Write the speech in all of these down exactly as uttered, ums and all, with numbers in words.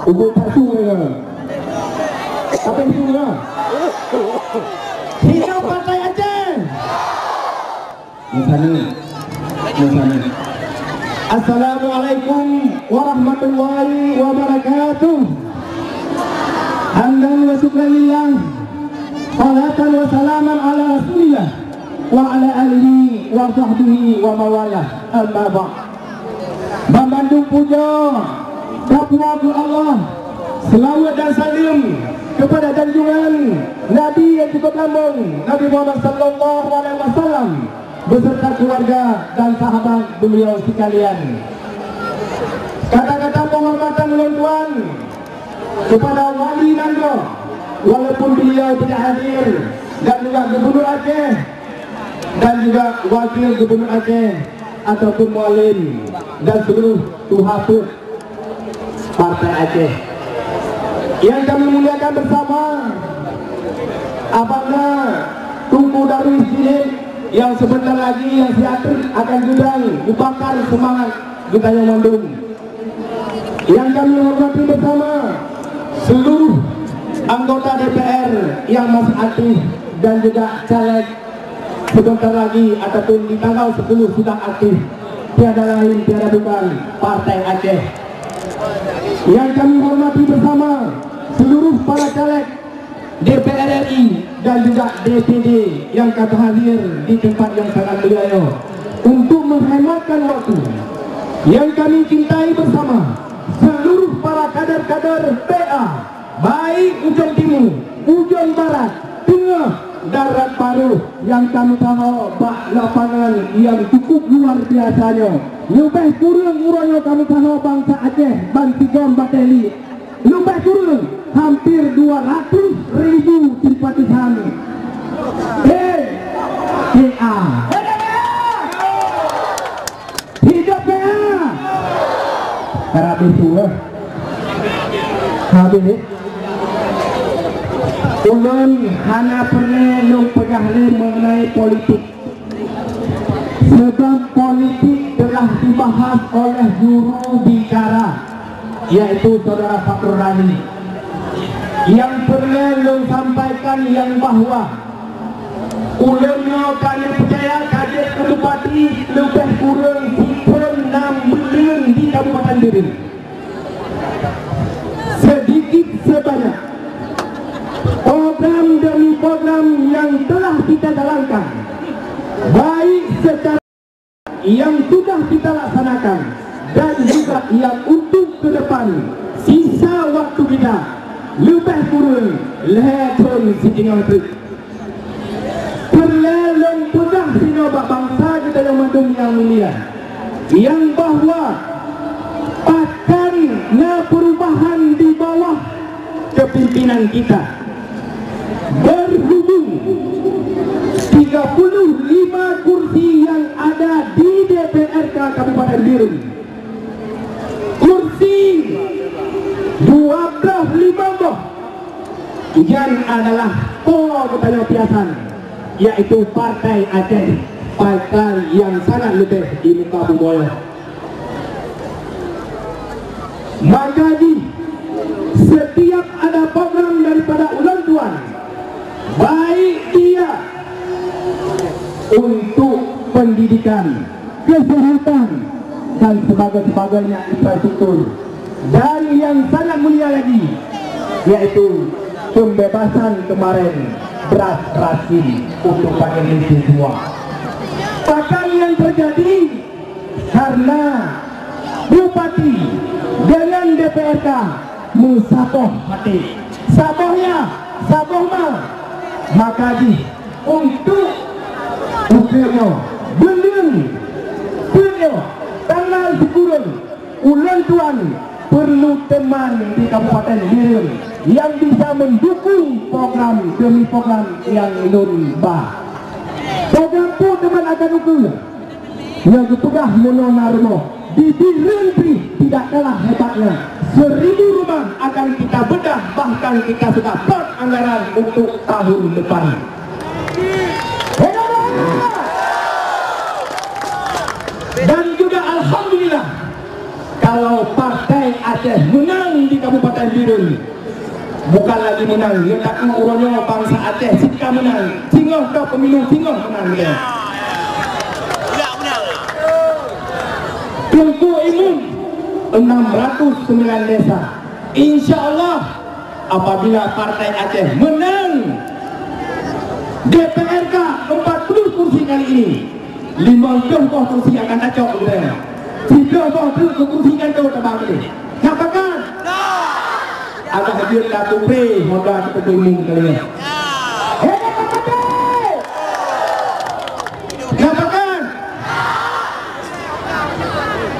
Ubit that su deungoe. Tapi su deungoe. Hidup Partai Aceh. Meusaneuk. Meusaneuk. Assalamualaikum warahmatullahi wabarakatuh. Hamdan wa syukran lillah. Salatan wa salaman ala Rasulillah wa ala alihi wa sahbihi wa mawalah. Amma ba'd. Banmandum puja tapuwoe keu Allah, seulaweuet dan saleuem keupada junjungan Nabi nyang cukup lambong, Nabi Muhammad sallallahu alaihi wasallam, beserta keluarga dan sahabat beliau sekalian. Kata-kata penghormatan ulôn tuan kepada Wali Nanggroe, walaupun beliau tidak hadir, dan juga Gubernur Aceh, dan juga Wakil Gubernur Aceh ataupun Mualem dan seluruh tuha peuet Partai Aceh. Yang kami muliakan bersama, Abang Na Teungku Darwis Jilid yang sebentar lagi yang siat akan geudang meubakar seumangat geutanyoe mandum. Yang kami hormati bersama seluruh anggota D P R yang masih aktif dan juga caleg sebentar lagi ataupun di tanggal sepuluh sudah aktif, tiada lain tiada bukan Partai Aceh. Yang kami hormati bersama seluruh para caleg D P R R I dan juga D P D yang ka hadir di tempat yang sangat mulia nyoe untuk menghematkan waktu. Yang kami cintai bersama seluruh para kader-kader P A, baik ujong timu, ujong barat, teungoh, darat barôh nyang kami taho bak lapangan nyang cukup luar biasa nyoe. Leubeh kureueng uroe nyoe kami taho bansa Aceh bansigom batée li. Leubeh kureueng hampir dua ratus ribu simpatisan P K A. Hidup P K A! Karab itu, eh. Habis, eh. Ulôn hana peureulée lôn peugah lé mengenai politik. Sebab politik telah dibahas oleh juru bicara, yaitu Saudara Fakhur Razi. Nyang peureulée lôn sampaikan nyang bahwa ulôn nyoe ka neupeucaya ka jeuet keu bupati leubeh kureueng sithon nam buleuen di Kabupaten Bireuen. Sedikit sebanyak, program demi program yang telah kita jalankan, baik secara yang sudah kita laksanakan dan juga yang untuk ke depan, sisa waktu kita leubeh kureueng lhée thon siteungoh teuk. Peureulée lôn peugah sinoe bak bansa geutanyoe mandum nyang mulia, nyang bahwa akan na perubahan di bawah kepimpinan kita. Berhubung tiga puluh lima kursi yang ada di D P R K Kabupaten Bireuen, kursi dua belas lima boh nyan adalah po geutanyoe piasan, yaitu Partai Aceh, partai nyang sangat leubeh di muka bumoe. Maka jih, setiap ada program daripada ulôn tuan, baik dia untuk pendidikan, kesehatan, dan sebagainya, infrastruktur. Dan yang sangat mulia lagi, yaitu pembebasan kemarin beras rasin untuk Pak Indonesia semua. Bahkan yang terjadi karena bupati dengan D P R K meusaboh hati. Saboh ya, saboh ma. Maka jih untuk ukeue nyoe, buleuen, buleuen nyoe, tanggal sikureueng, ulôn tuan perlu teman di Kabupaten Bireuen yang bisa mendukung program demi program yang lôn ba. Program peue teman akan ukeue? Nyang geupeugah meunoe na rumoh, di Bireuen pih tidak kalah hebatnya. Seribu rumah akan kita bedah, bahkan kita sudah plot anggaran untuk tahun depan. Dan juga alhamdulillah, kalau Partai Aceh menang di Kabupaten Bireuen bukan lagi menang, nyoe takue uroe nyoe bansa Aceh sika menang. Singoh ka pemilu, singoh menang kita. Teungku Imeum, enam ratus sembilan desa. Insya Allah, apabila Partai Aceh menang D P R K empat puluh kursi kali ini, lima belas boh kursi akan tacok, beutôi. Siplôh boh treuk keu kursi gantoe tabang deh. Nyapakan? Agak jeuet ka kupreh, moga kita berunding kali ini. Hei, nyapakan? Nyapakan?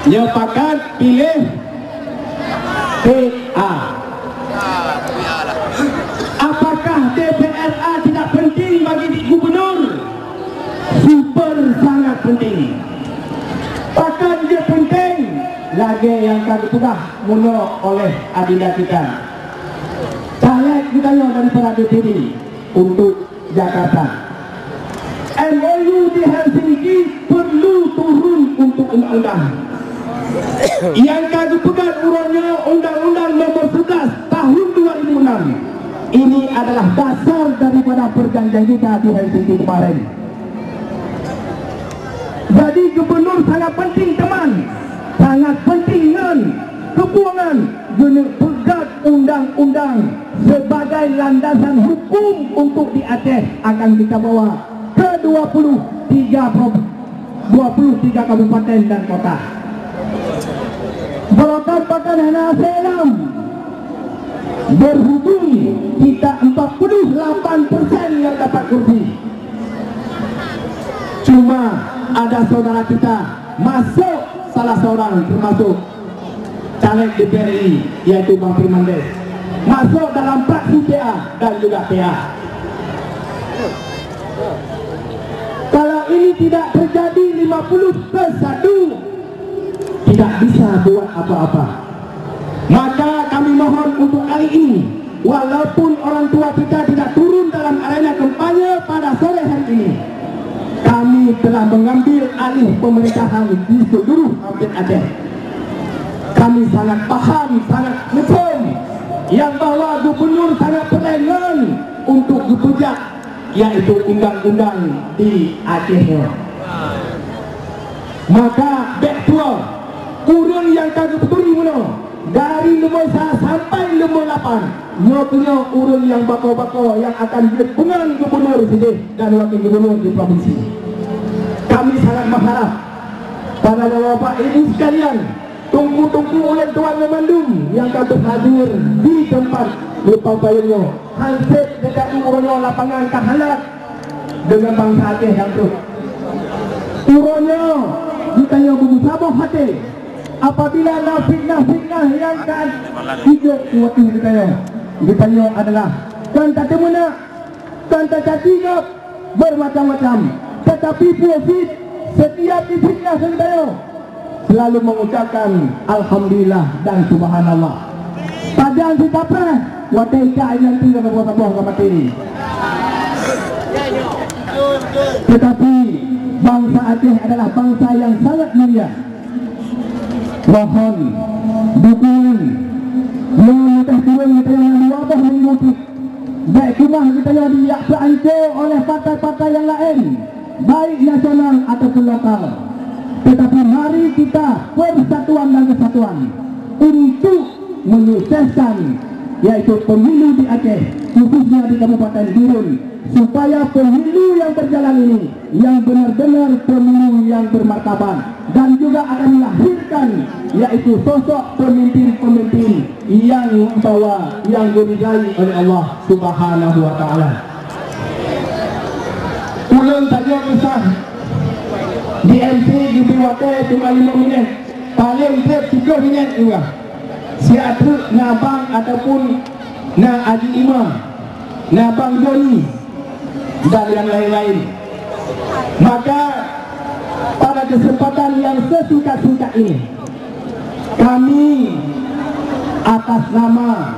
Nyoe pakat pilih P A. Apakah D P R A tidak penting bagi gubernur? Super sangat penting. Pakon jeuet penting? Lagée nyang ka geupeugah bunoe oleh adinda kita, caleg geutanyoe daripada D P D untuk Jakarta. M O U di Helsinki perlu turun untuk undang-undang. Nyang ka geupeugah uroe nyoe Undang-Undang Nomor Sebelas Tahun dua ribu enam. Ini adalah dasar daripada perjanjian kita di Helsinki kemarin. Jadi gubernur sangat penting teuma, sangat penting ngon keubuangan geuneuk peugah undang-undang sebagai landasan hukum untuk di Aceh akan kita bawa ke dua puluh tiga prov-, dua puluh tiga kabupaten dan kota. Beurangkat pakon hana selam, berhubung kita empat puluh lapan persen yang dapat kursi. Cuma ada saudara kita masuk salah seorang termasuk caleg D P R I, yaitu Bang Firman Des, masuk dalam fraksi P A dan juga P A. Kalau ini tidak terjadi lima puluh ke satu, tidak bisa buat apa-apa. Maka kami mohon untuk kali ini, walaupun orang tua kita tidak turun dalam arena kampanye pada sore hari ini, kami telah mengambil alih pemerintahan di seluruh Aceh. Kami sangat paham, sangat muphom nyang bahwa gubernur sangat peureulée ngon untuk geupeujak, yaitu undang-undang di Aceh nyoe. Maka bék tuwoe, ureuëng nyang ka geupeuturi bunoe, dari nomor sa sampai nomor lapan, nyoe keuh nyoe ureuëng nyang bako-bako nyang akan jeuet peungon gubernur sideh dan wakil gubernur di provinsi. Kami sangat mengharap pada bapak-bapak ibu sekalian, teungku-teungku ulôn tuan ngon mandum nyang ka beuhadir di teumpat leupah payong nyoe, han sép teuka uroe nyoe lapangan ka halat deungon bansa Aceh nyang trok. Uroe nyoe geutanyoe beumeusaboh até apabila na fitnah-fitnah nyang ka jijok u ateueh geutanyoe. Geutanyoe adalah kon tateumeunak, kon tacaci gob, bermacam-macam. Tetapi peue cit, setiap difitnah geutanyoe selalu mengucapkan alhamdulillah dan subhanallah. Pajan sikapreh, watée jak nyan tu dalam saboh ka maté. Tetapi bansa Aceh adalah bansa yang sangat mulia. Mohon dukungan. Nyoe teuh turun geutanyoe dua boh minggu teuk. Bék keumah geutanyoe dijak peuanco oleh partai-partai nyang laén, baik nasional ataupun lokal. Tetapi mari kita persatuan dan kesatuan untuk menyukseskan, yaitu pemilu di Aceh, khususnya di Kabupaten Bireuen, supaya pemilu yang berjalan ini yang benar-benar pemilu yang bermartabat dan juga akan melahirkan, yaitu sosok pemimpin-pemimpin yang membawa, yang diridai oleh Allah Subhanahu wa Taala. Ulôn sajoe kisah di M C geubri watée cuma lima minit, paléng treb siplôh minit juga. Siat treuk na Bang ataupun na Haji Imam, na Bang Joni, dan yang lain-lain. Maka pada kesempatan yang sesingkat-singkat ini, kami atas nama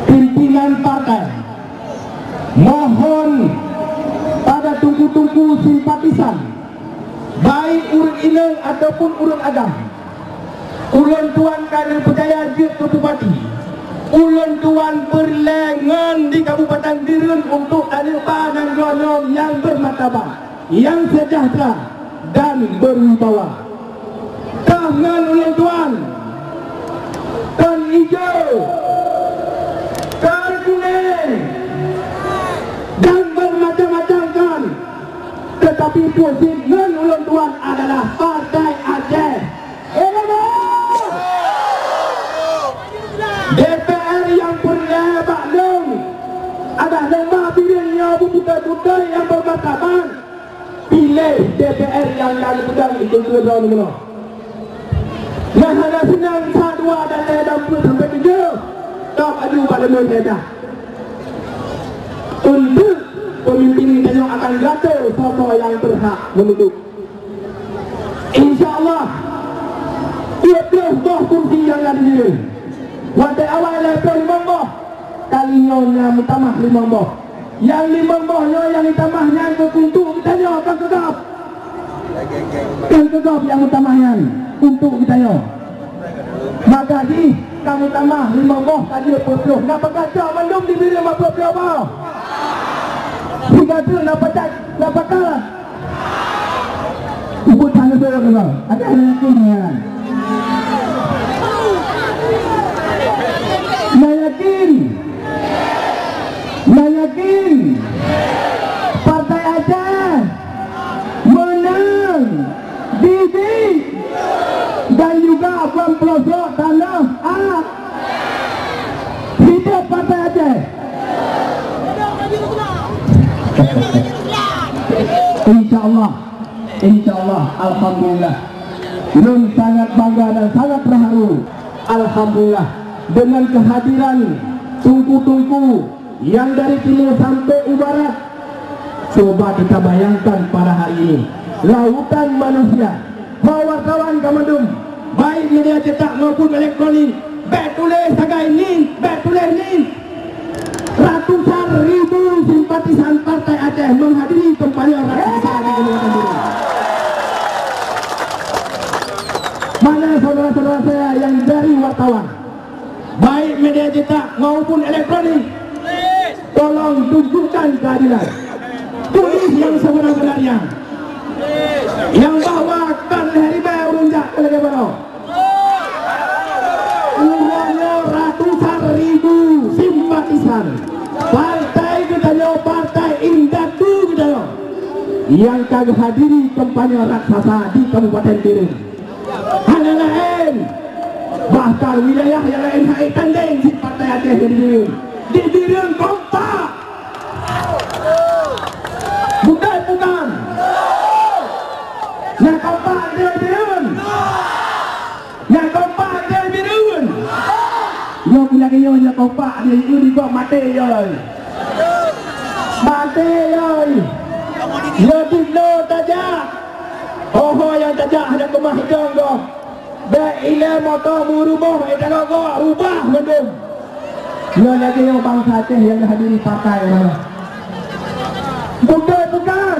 pimpinan partai mohon pada teungku-teungku simpatisan, baik ureuëng inong ataupun ureuëng agam, Ulôn tuan ka neupeucaya jeuet keu bupati. Ulôn tuan peureulée ngon di Kabupaten Bireuen untuk taneuk ba nanggroe nyoe nyang beumartabat, nyang seujahteura dan beuwibawa. Toh ngon ulôn tuan, kon ijo, kon kunéng, dan beumatam-matam kon, teutapi peue cit ngon ulôn tuan adalah Partai Aceh. D P R nyang peureulée bak lôn, adak lôn ba Bireuen nyoe beubeutôi-beutôi nyang beumartabat. Piléh D P R nyang ka geupeugah di keudroe meunoe. Nyang hana seunang sa dua dan lhée dan peuet sampai tujoh, tôb aju parlemen daerah. Untuk pemimpin geutanyoe akan gata soe-soe nyang berhak meunuduk. Insya Allah, dua ploh boh kursi nyang na di Bireuen. Watée awai lhée ploh limong boh, kali nyoe na meutamah limong boh. Nyang limong boh nyoe nyang jitamah nyan keu untuk geutanyoe, kon keu gob. Kon keu gob nyang meutamah nyan untuk geutanyoe. Maka jih ka meutamah limong boh ka jeuet peuet ploh. Na pakacok mandum di Bireuen peuet ploh boh. Sigateuk na pakacok, na pakacok. Ubit hana seurak keudroe. Adak na yakin nyan? Na yakin? Na yakin? Partai Aceh meunang, didik, dan juga ban peulosok tanoh a-, hidup Partai Aceh. Insya Allah. Insya Allah, alhamdulillah. Lôn sangat bangga dan sangat terharu. Alhamdulillah, dengan kehadiran teungku-teungku nyang dari timur sampai u barat. Coba kita bayangkan pada hari ini, lautan manusia, ho wartawan ka mandum, baik media cetak maupun elektronik, bék tuléh sagai nin, bék tuléh nin. Ratusan ribu simpatisan Partai Aceh menghadiri kampanye raksasa di Kabupaten Bireuen. Mana saudara-saudara saya yang dari wartawan, baik media cetak maupun elektronik? Tolong tunjukkan keadilan. Tulis yang sebenar-benarnya. Yang bahwa kan lhée ribée ureuëng jak keu lagée baroe. Uroe nyoe ratusan ribu simpatisan partai geutanyoe, partai indatu geutanyoe, nyang ka geuhadiri kampanye raksasa di Kabupaten Bireuen. Hana laén, bahkan wilayah nyang laén hai tandeng cit Partai Aceh di Bireuen. Di Bireuen kompak. Bukan, bukan. Nyang kompak di Bireuen. Nyang kompak di Bireuen. Nyoe pun lagée nyoe, nyang kompak di Bireuen, di gob maté, yoi. Maté, yoi. Nyoe di lo tajak. Ho-ho nyang tajak hana keumah idong gob. Bék ilée moto meurumoh, eh, talogo rubah mandum. Nyoe lagée nyoe bansa Aceh nyang hadiri partai mana? Beutôi bukan?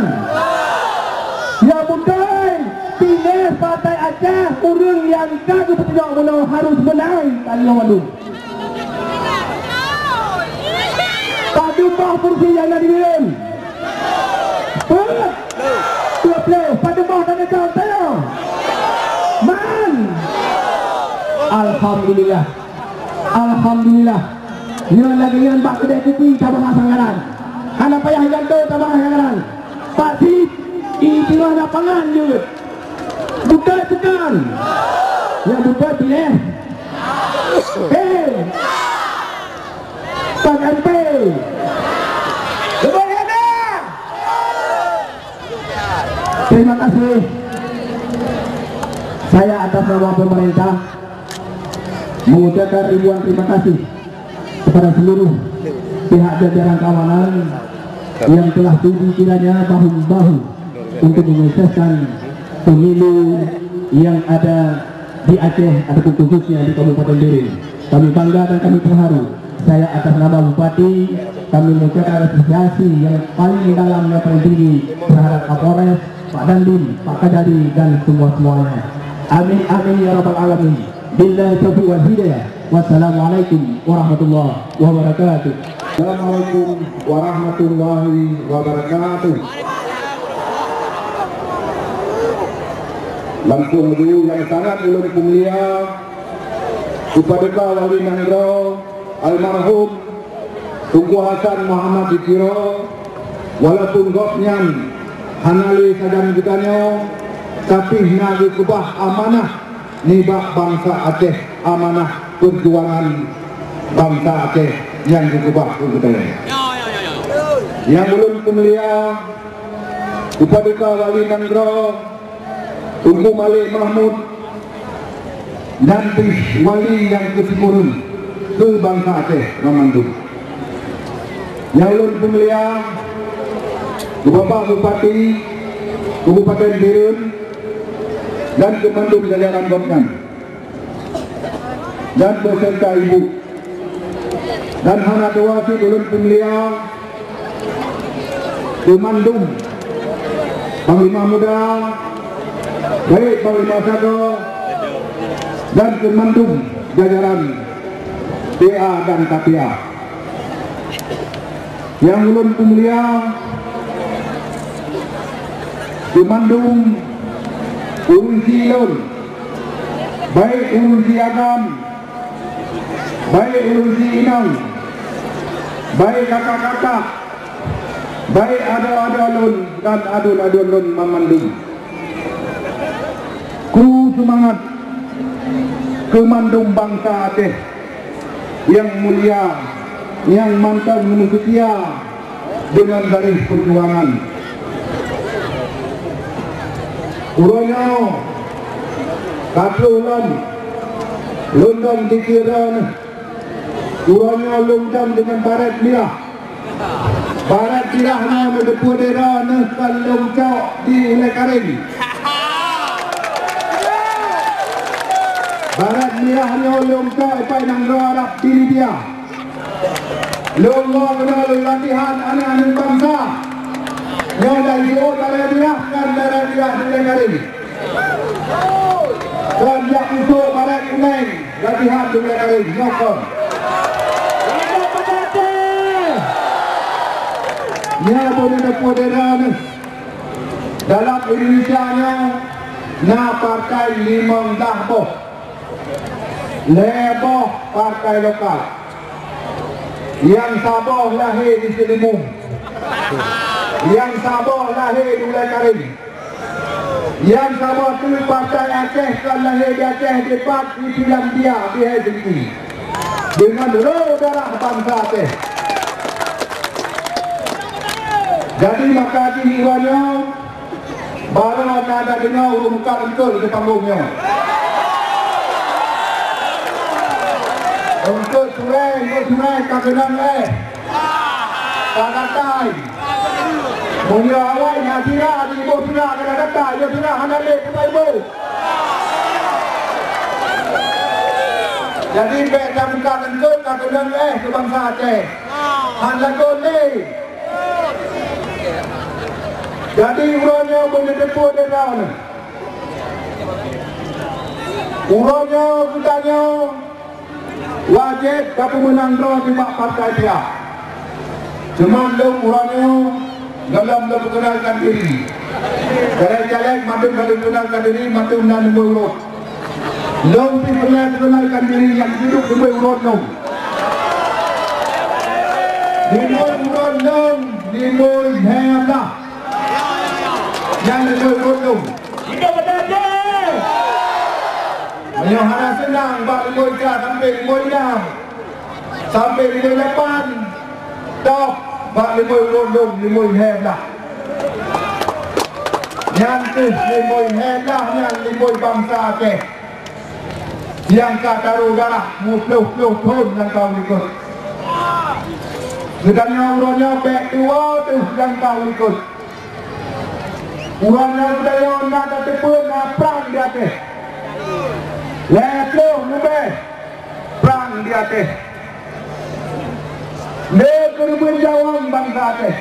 Ya beutôi. Piléh Partai Aceh, ureuëng nyang ka geupeutunyok meunoe harus meunang kali nyoe mandum. Padum boh kursi nyang na di Bireuen? Peuet. Dua puluh. Padum boh tanyoe? Man. Alhamdulillah. Alhamdulillah. Nyoe lagée nyan bak keudée kupi tabahas anggaran. Hana payah gantoe tabahas anggaran. Pasti di tengah lapangan jeuet. Bukan, bukan. Nyang bukan piléh. Hei. Pak M P. Lepas ada. Terima kasih. Saya atas nama pemerintah mengucapkan ribuan terima kasih kepada seluruh pihak jajaran keamanan yang telah sudi kiranya bahu-membahu untuk menyukseskan pemilu yang ada di Aceh ataupun khususnya di Kabupaten Bireuen. Kami bangga dan kami terharu. Saya atas nama Bupati, kami mengucapkan apresiasi yang paling dalam, yang paling tinggi terhadap Kapolres, Pak Dandim, Pak Kadari, dan semua-semuanya. Amin, amin, ya rabbal alamin. Billahi taufiq wal hidayah. Wassalamualaikum warahmatullahi wabarakatuh. Assalamualaikum warahmatullahi wabarakatuh. Langsung dulu nyang sangat ulôn peumulia, Upaduka Wali Nanggroe almarhum Teungku Hasan Muhammad di Tiro, walaupun gobnyan hana lé sajan geutanyoe, tapi na geukeubah amanah nibak bansa Aceh, amanah peujuangan bansa Aceh nyang geukeubah keu geutanyoe. Nyang ulôn peumulia, Upaduka Wali Nanggroe Teungku Malik Mahmud, dan pih wali nyang keusikureueng keu bansa Aceh banmandum. Nyang ulôn peumulia, keu Bapak Bupati Kabupaten Bireuen dan keu mandum jajaran gobnyan, dan beserta ibu. Dan hana dua cit ulôn peumulia keu mandum Panglima Muda, baik Panglima Sagoe dan keu mandum jajaran P A dan K P A. Nyang ulôn peumulia keu mandum ureuëng sie lôn, baik ureuëng sie agam, baik ureuëng sie inong, baik kakak-kakak, baik adoe-adoe lôn dan aduen-aduen lôn banmandum. Kru seumangat keu mandum bansa Aceh nyang mulia, nyang mantong meuseutia deungon garéh peujuangan. Uroe nyoe ka troh lom lôn dong dikeue droeneuh. Uroe nyoe lôn dong deungon barét mirah. Barét mirah nyoe meuteupeue droeneuh kon lôn cok di Ulèe Kareng. Barét mirah nyoe lôn cok i pai nanggroe Arab di Libya. Lôn woe keunoe lôn latihan aneuk-aneuk bansa. Nyoe dai jiôh barét mirah kon barét mirah di Ulèe Kareng. Kon jak usôk barét kunéng latihan di Ulèe Kareng nyoe kon. Nyoe beuneuteupeu droeneuh, dalam Indonesia nyoe na partai limong blah boh. Lhèe boh partai lokal. Nyang saboh lahé di Seuleumum. Nyang saboh lahé di Ulèe Kareng. Nyang saboh teuk partai Aceh kon lahé di Aceh, dipat di Finlandia, di Helsinki. Deungon roh darah bansa Aceh. Jadi maka jih uroe nyoe, barô na tadeungoe ureueng meukat eungkôt di panggong nyoe. Eungkôt surée, eungkôt surée ka keunong éh. Ka gatai. Meunyoe awai nyan sira, di iboh sira ka gatai, nyoe sira hana lé kubai iboh. Jadi, bèk tameukat eungkôt ka keunong éh keu bansa Aceh. Hana lagot lé. Jadi, uroe nyoe beuneuteupeu lé droeneuh. Uroe nyoe geutanyoe wajéb tapeumeunang droe nibak partai piah. Teuma lôn uroe nyoe gohlom lôn peukeunalkan diri. Caleg-caleg mandum ka lôn keunalkan diri, mandum na limong ureueng. Lôn pih peureulèe peukeunalkan diri nyang jideuek limong ureueng lôn. Limong ureueng lôn, limong lhèe blah. Nyang limong ureueng lôn. Meunyoe hana seunang bak limong ika sampai limong inam, sampai limong lapan, toh bak limong ureueng lôn, limong lhèe blah. Nyan keuh limong lhèe blah nyan limong bansa Aceh. Nyang ka taroh darah meuploh-ploh thon nyang ka u likot. Geutanyoe uroe nyoe bèk tuwoe teuh nyang ka u likot. Uroe nyoe geutanyoe na tateupeue na prang di ateueh. Lhèe ploh leubeh prang di ateueh. Lé keureubeuen jaweueng bansa Aceh.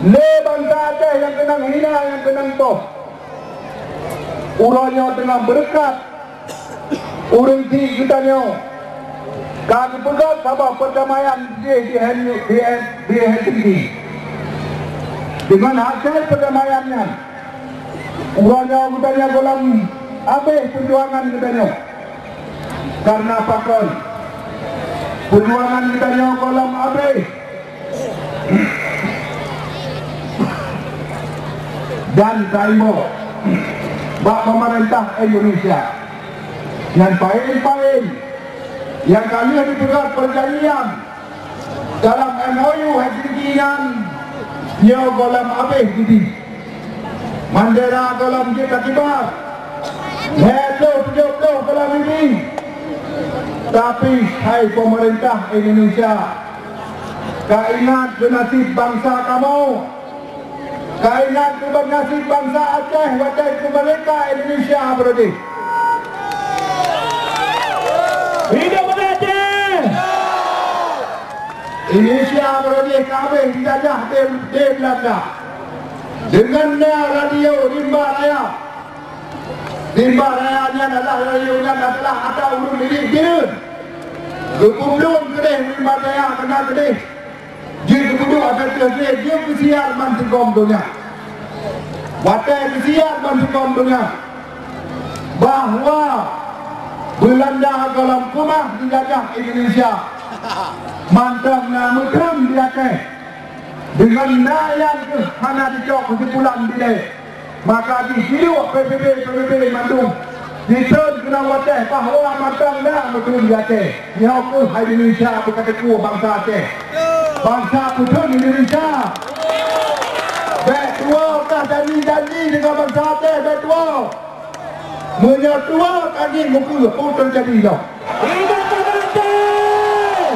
Lé bansa Aceh nyang keunong hina, nyang keunong poh. Uroe nyoe teungoh beureukat ureuëng syiek geutanyoe ka geupeugah saboh peudamaian jih di Hen-, di Hen-, di Helsinki. Deungon hasil peudamaian nyan, uroe nyoe geutanyoe gohlom abéh peujuangan geutanyoe. Kareuna pakon? Peujuangan geutanyoe gohlom abéh. Dan taimbok bak pemerintah Indonesia nyang paén-paén nyang ka lheueh jipeugah peujanjian dalam M O U Helsinki nyan, nyoe gohlom abéh geubi. Mandera gohlom jeuet takibar, lhée ploh tujoh ploh gohlom ibi. Tapi hai pemerintah Indonesia, ka ingat keu nasib bansa kamoe. Ka ingat keu nasib bansa Aceh watée keumerdeka Indonesia beureuti. Hidup Aceh! Indonesia beureuti ka habéh dijajah lé, lé Beulanda. Deungon na radio Rimba Raya. Rimba Raya nyan adalah radio nyan adalah ata ureuëng milék jih. Geupeublom keudeh Rimba Raya keunan keudeh. Jeuet geupeuduek ateueh jeuet geusiar ban sigom donya. Watée geusiar ban sigom donya bahwa Beulanda gohlom keumah dijajah Indonesia, mantong na meuteun di Aceh. Deungon na nyang keuh hana jicok keusimpulan dilée, maka jih jiduek P B B, P B B mandum jitreun keunan watée bahwa mantong na meuteun di Aceh. Nyoe keuh hai Indonesia beukateupeue bansa Aceh. Bansa peuteun Indonesia. Bék tuwoe kah janji-janji deungon bansa Aceh, bék tuwoe. Meunyoe tuwoe ka jih mukeue, peue teujadi lom? Hidup Aceh!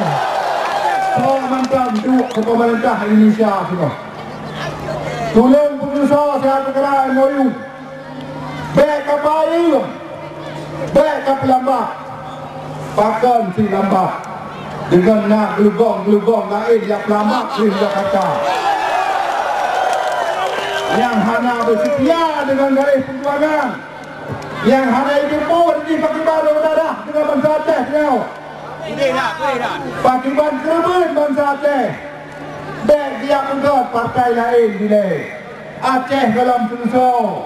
Soe mantong duek keu pemerintah Indonesia sigoe. Tulông peutusoe siat peukara M O U. Bék ka payeueng, bék ka peulambat. Pakon si lambat? Deungon na geulugong-geulugong laén nyang peulambat di Jakarta. Nyang hana beuseutia deungon garéh peujuangan. Nyang hana jiteupeue di pakriban darah deungon bansa Aceh nyoe. Pakriban keureubeuen bansa Aceh. Bék geujak peugöt partai laén dilée. Aceh gohlom seuleusoe.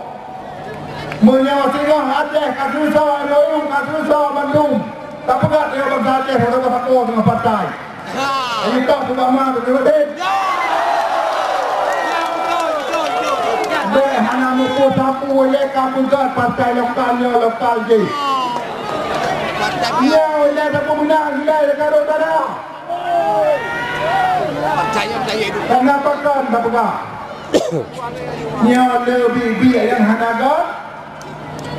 Meunyoe singoh Aceh ka seuleusoe, M O U ka seuleusoe mandum, tapeugöt lé bansa Aceh, saboh-saboh teungoh partai. Ayo, tak peugama beutôi deh. Bék hana muphom sapeue lé ka peugöt partai lokal nyoe lokal jih. Nyoe lé tapeumeunang hindai lé karu dara. Percaya, percaya itu. Karena pakon tapeugah. Nyoe lé biet-biet nyang hana göt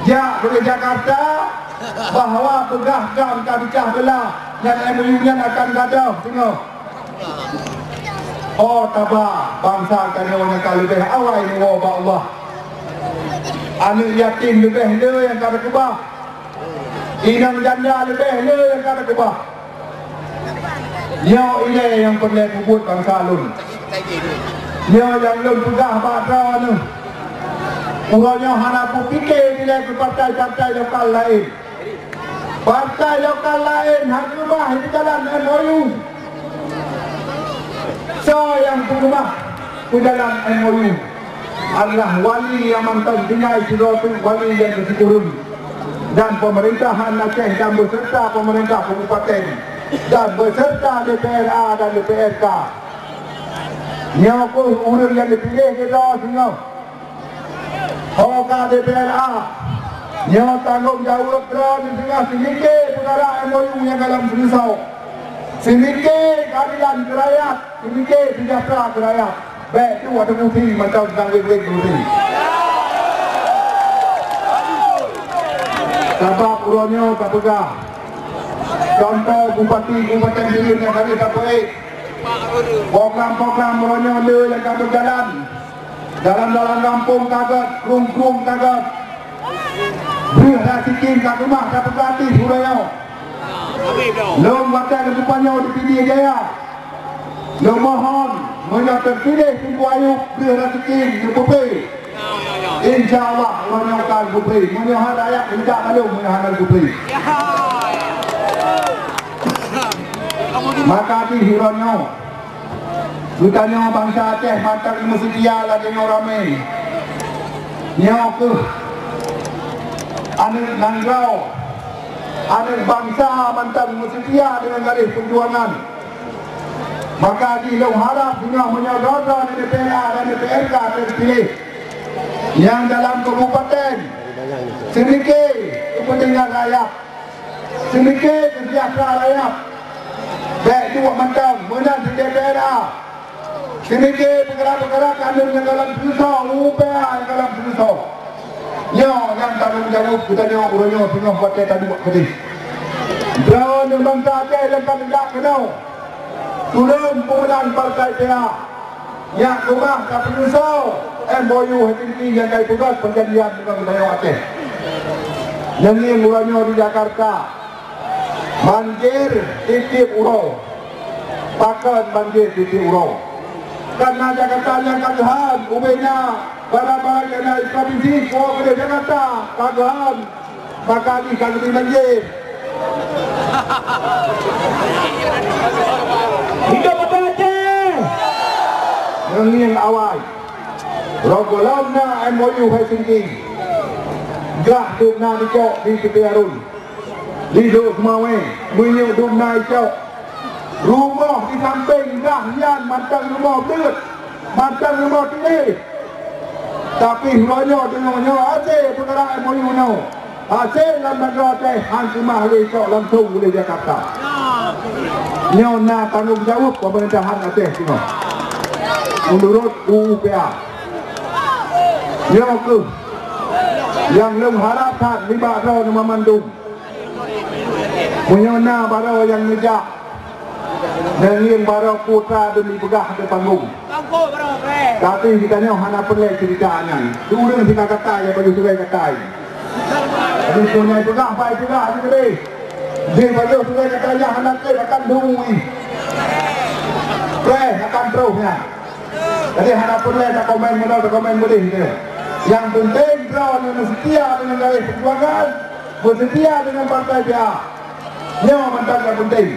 jak bak Jakarta bahwa peugah GAM ka pecah beulah, nyan M O U nyan akan gadôh singoh. Oh taba, bansa tanyoe nyang ka leubeh awai neuwoe bak Allah. Aneuk yatim leubeh le nyang ka teukeubah. Inong janda leubeh le nyang ka teukeubah. Nyoe ilée nyang peureulée peubuet bansa lôn. Nyoe nyang lôn peugah bak droeneuh. Uroe nyoe hana peupike dilée keu partai-partai lokal laén. Partai lokal laén hana keumah jalan M O U. Soe nyang peukeumah peujalan M O U adalah wali nyang mantong tinggai sidroe teuk wali nyang keusikureueng dan pemerintahan Aceh dan beserta pemerintah kabupaten dan beserta D P R A dan D P R K. Nyoe keuh ureuëng nyang geupiléh keudroe singoh. Ho ka D P R A, nyoe tanggong jaweueb droe neuh singoh seumike peukara M O U nyang gohlom seuleusoe. Seumike keuadilan keu rakyat, seumike seujahteura keu rakyat. Bék tuwoe teupusing mantong sidang wék-wék teupusing. Sabab uroe nyoe tapeugah, contoh bupati-bupati Bireuen nyang ka lheueh tapeuék, program-program uroe nyoe le nyang ka beujalan. Dalam-dalam gampông ka göt, krueng-krueng ka göt. Breueh rasikin ka keumah tapeugah ateueh uroe nyoe. Lôn watée lôn geutanyoe di Pidie Jaya. Lôn mohon, meunyoe teupiléh Teungku Ayub, breueh rasikin neupeupé. Insya Allah, uroe nyoe ka geubri. Meunyoe hana rakyat, tidak malu meunyoe hana geubri. Maka di uroe nyoe, geutanyoe bansa Aceh mantong meuseutia lagée nyoe ramé. Nyoe keuh aneuëk nanggroe, aneuëk bansa mantong meuseutia deungon garéh peujuangan. Maka jih lôn harab singoh meunyoe droe-droe di D P R A dan D P R K teupiléh, nyang dalam kabupaten, seudikée keupeuntengan rakyat, seudikée keuseujahteraan rakyat, bék duek mantong meunan di D P R A. Seudikée peukara-peukara kanun nyang gohlom seuleusoe, U P A nyang gohlom seuleusoe. Nyoe nyang tanggong jaweueb geutanyoe uroe nyoe singoh watée taduek keudeh. Droeneuh bansa Aceh nyang ka teudak keunoe, tulông peumeunan Partai P A. Nyak keumah ka peuneusoe M O U Helsinki nyang ka ipeugöt peurjanjian deungon geutanyoe Aceh. Nyan ngieng uroe nyoe di Jakarta. Banjir tieb-tieb uroe. Pakon banjir tieb-tieb uroe? Karena Jakarta nyang ka geuhan, ubena bara-bara nyang na di provinsi, po keudeh Jakarta ka geuhan, maka jih ka geubri banjir. Hidup Aceh! Ngieng awai. Roh gohlom na M O U Helsinki. Gah dum na dicok di Tepi Arun. Di Lhokseumawe, meunyoe dum na icok, rumoh di sampéng gah nyan mantong rumoh bleuet, mantong rumoh tiléh. Tapi uroe nyoe deungoe nyoe hase peukara M O U nyoe. Hase lam nanggroe Aceh han seumah lé icok langsong uleh Jakarta. Nyoe na tanggong jaweueb peumeurintahan Aceh singoh. Meunurot U U P A. Nyoe keuh nyang lôn harab that nibak droeneuh banmandum. Meunyoe na baroe nyang neujak, ngieng baroe putra demi peugah di panggong. Tapi geutanyoe hana peureulée ceurita nyan. Di ureuëng sika katai, ya, baju surai katai. Jadi, meunyoe peugah, bai peugah di keudeh. Di baju surai katai nyan hana treb akan dui. Preh akan troh nyan. Jadi, hana peureulée takomen meunoe, takomen meudeh tu. Nyang peunteng droeneuh meuseutia deungon garéh peujuangan, meuseutia deungon partai P A. Nyoe mantong nyang peunteng.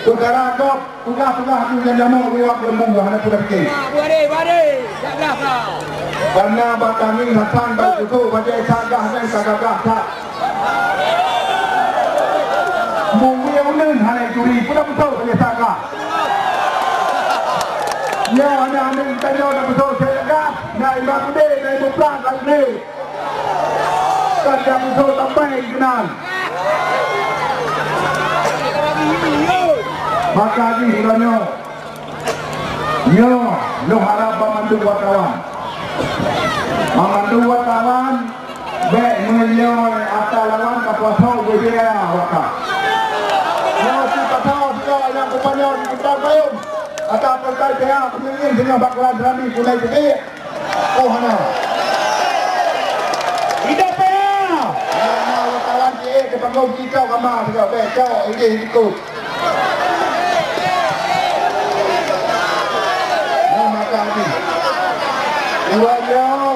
Peukara gob, peugah-peugah tu nyang jamok riwak leumbung hana peureulée pike. Karena bak tangieng hasang bak kusuk bajée sagah nyan ka gagah that. Muwiew uneun hana juri, peue beutôi hana saga. Nyoe aneuk-aneuk geutanyoe na beutôi saga, na iba keudeh, na iba plang ka keudeh. Kan nyang beutôi tambai keunan. Maka jih uroe nyoe, Nyoe, lôn harab banmandum wartawan. Banmandum wartawan, bék meunyoe ata lawan ka puasa ubé raya awaknyan. Nyoe si pasal sidroe nyang geutanyoe di Kuta Payong, ata peukai pihak peungieng singoh bak Kelan Seurami punai teubiet. Oh, hana. Idap payah! Hana wartawan ciek di panggong jicok kama sidroe, bék cok idéh dikut. Nyoe maka jih. Uroe nyoe,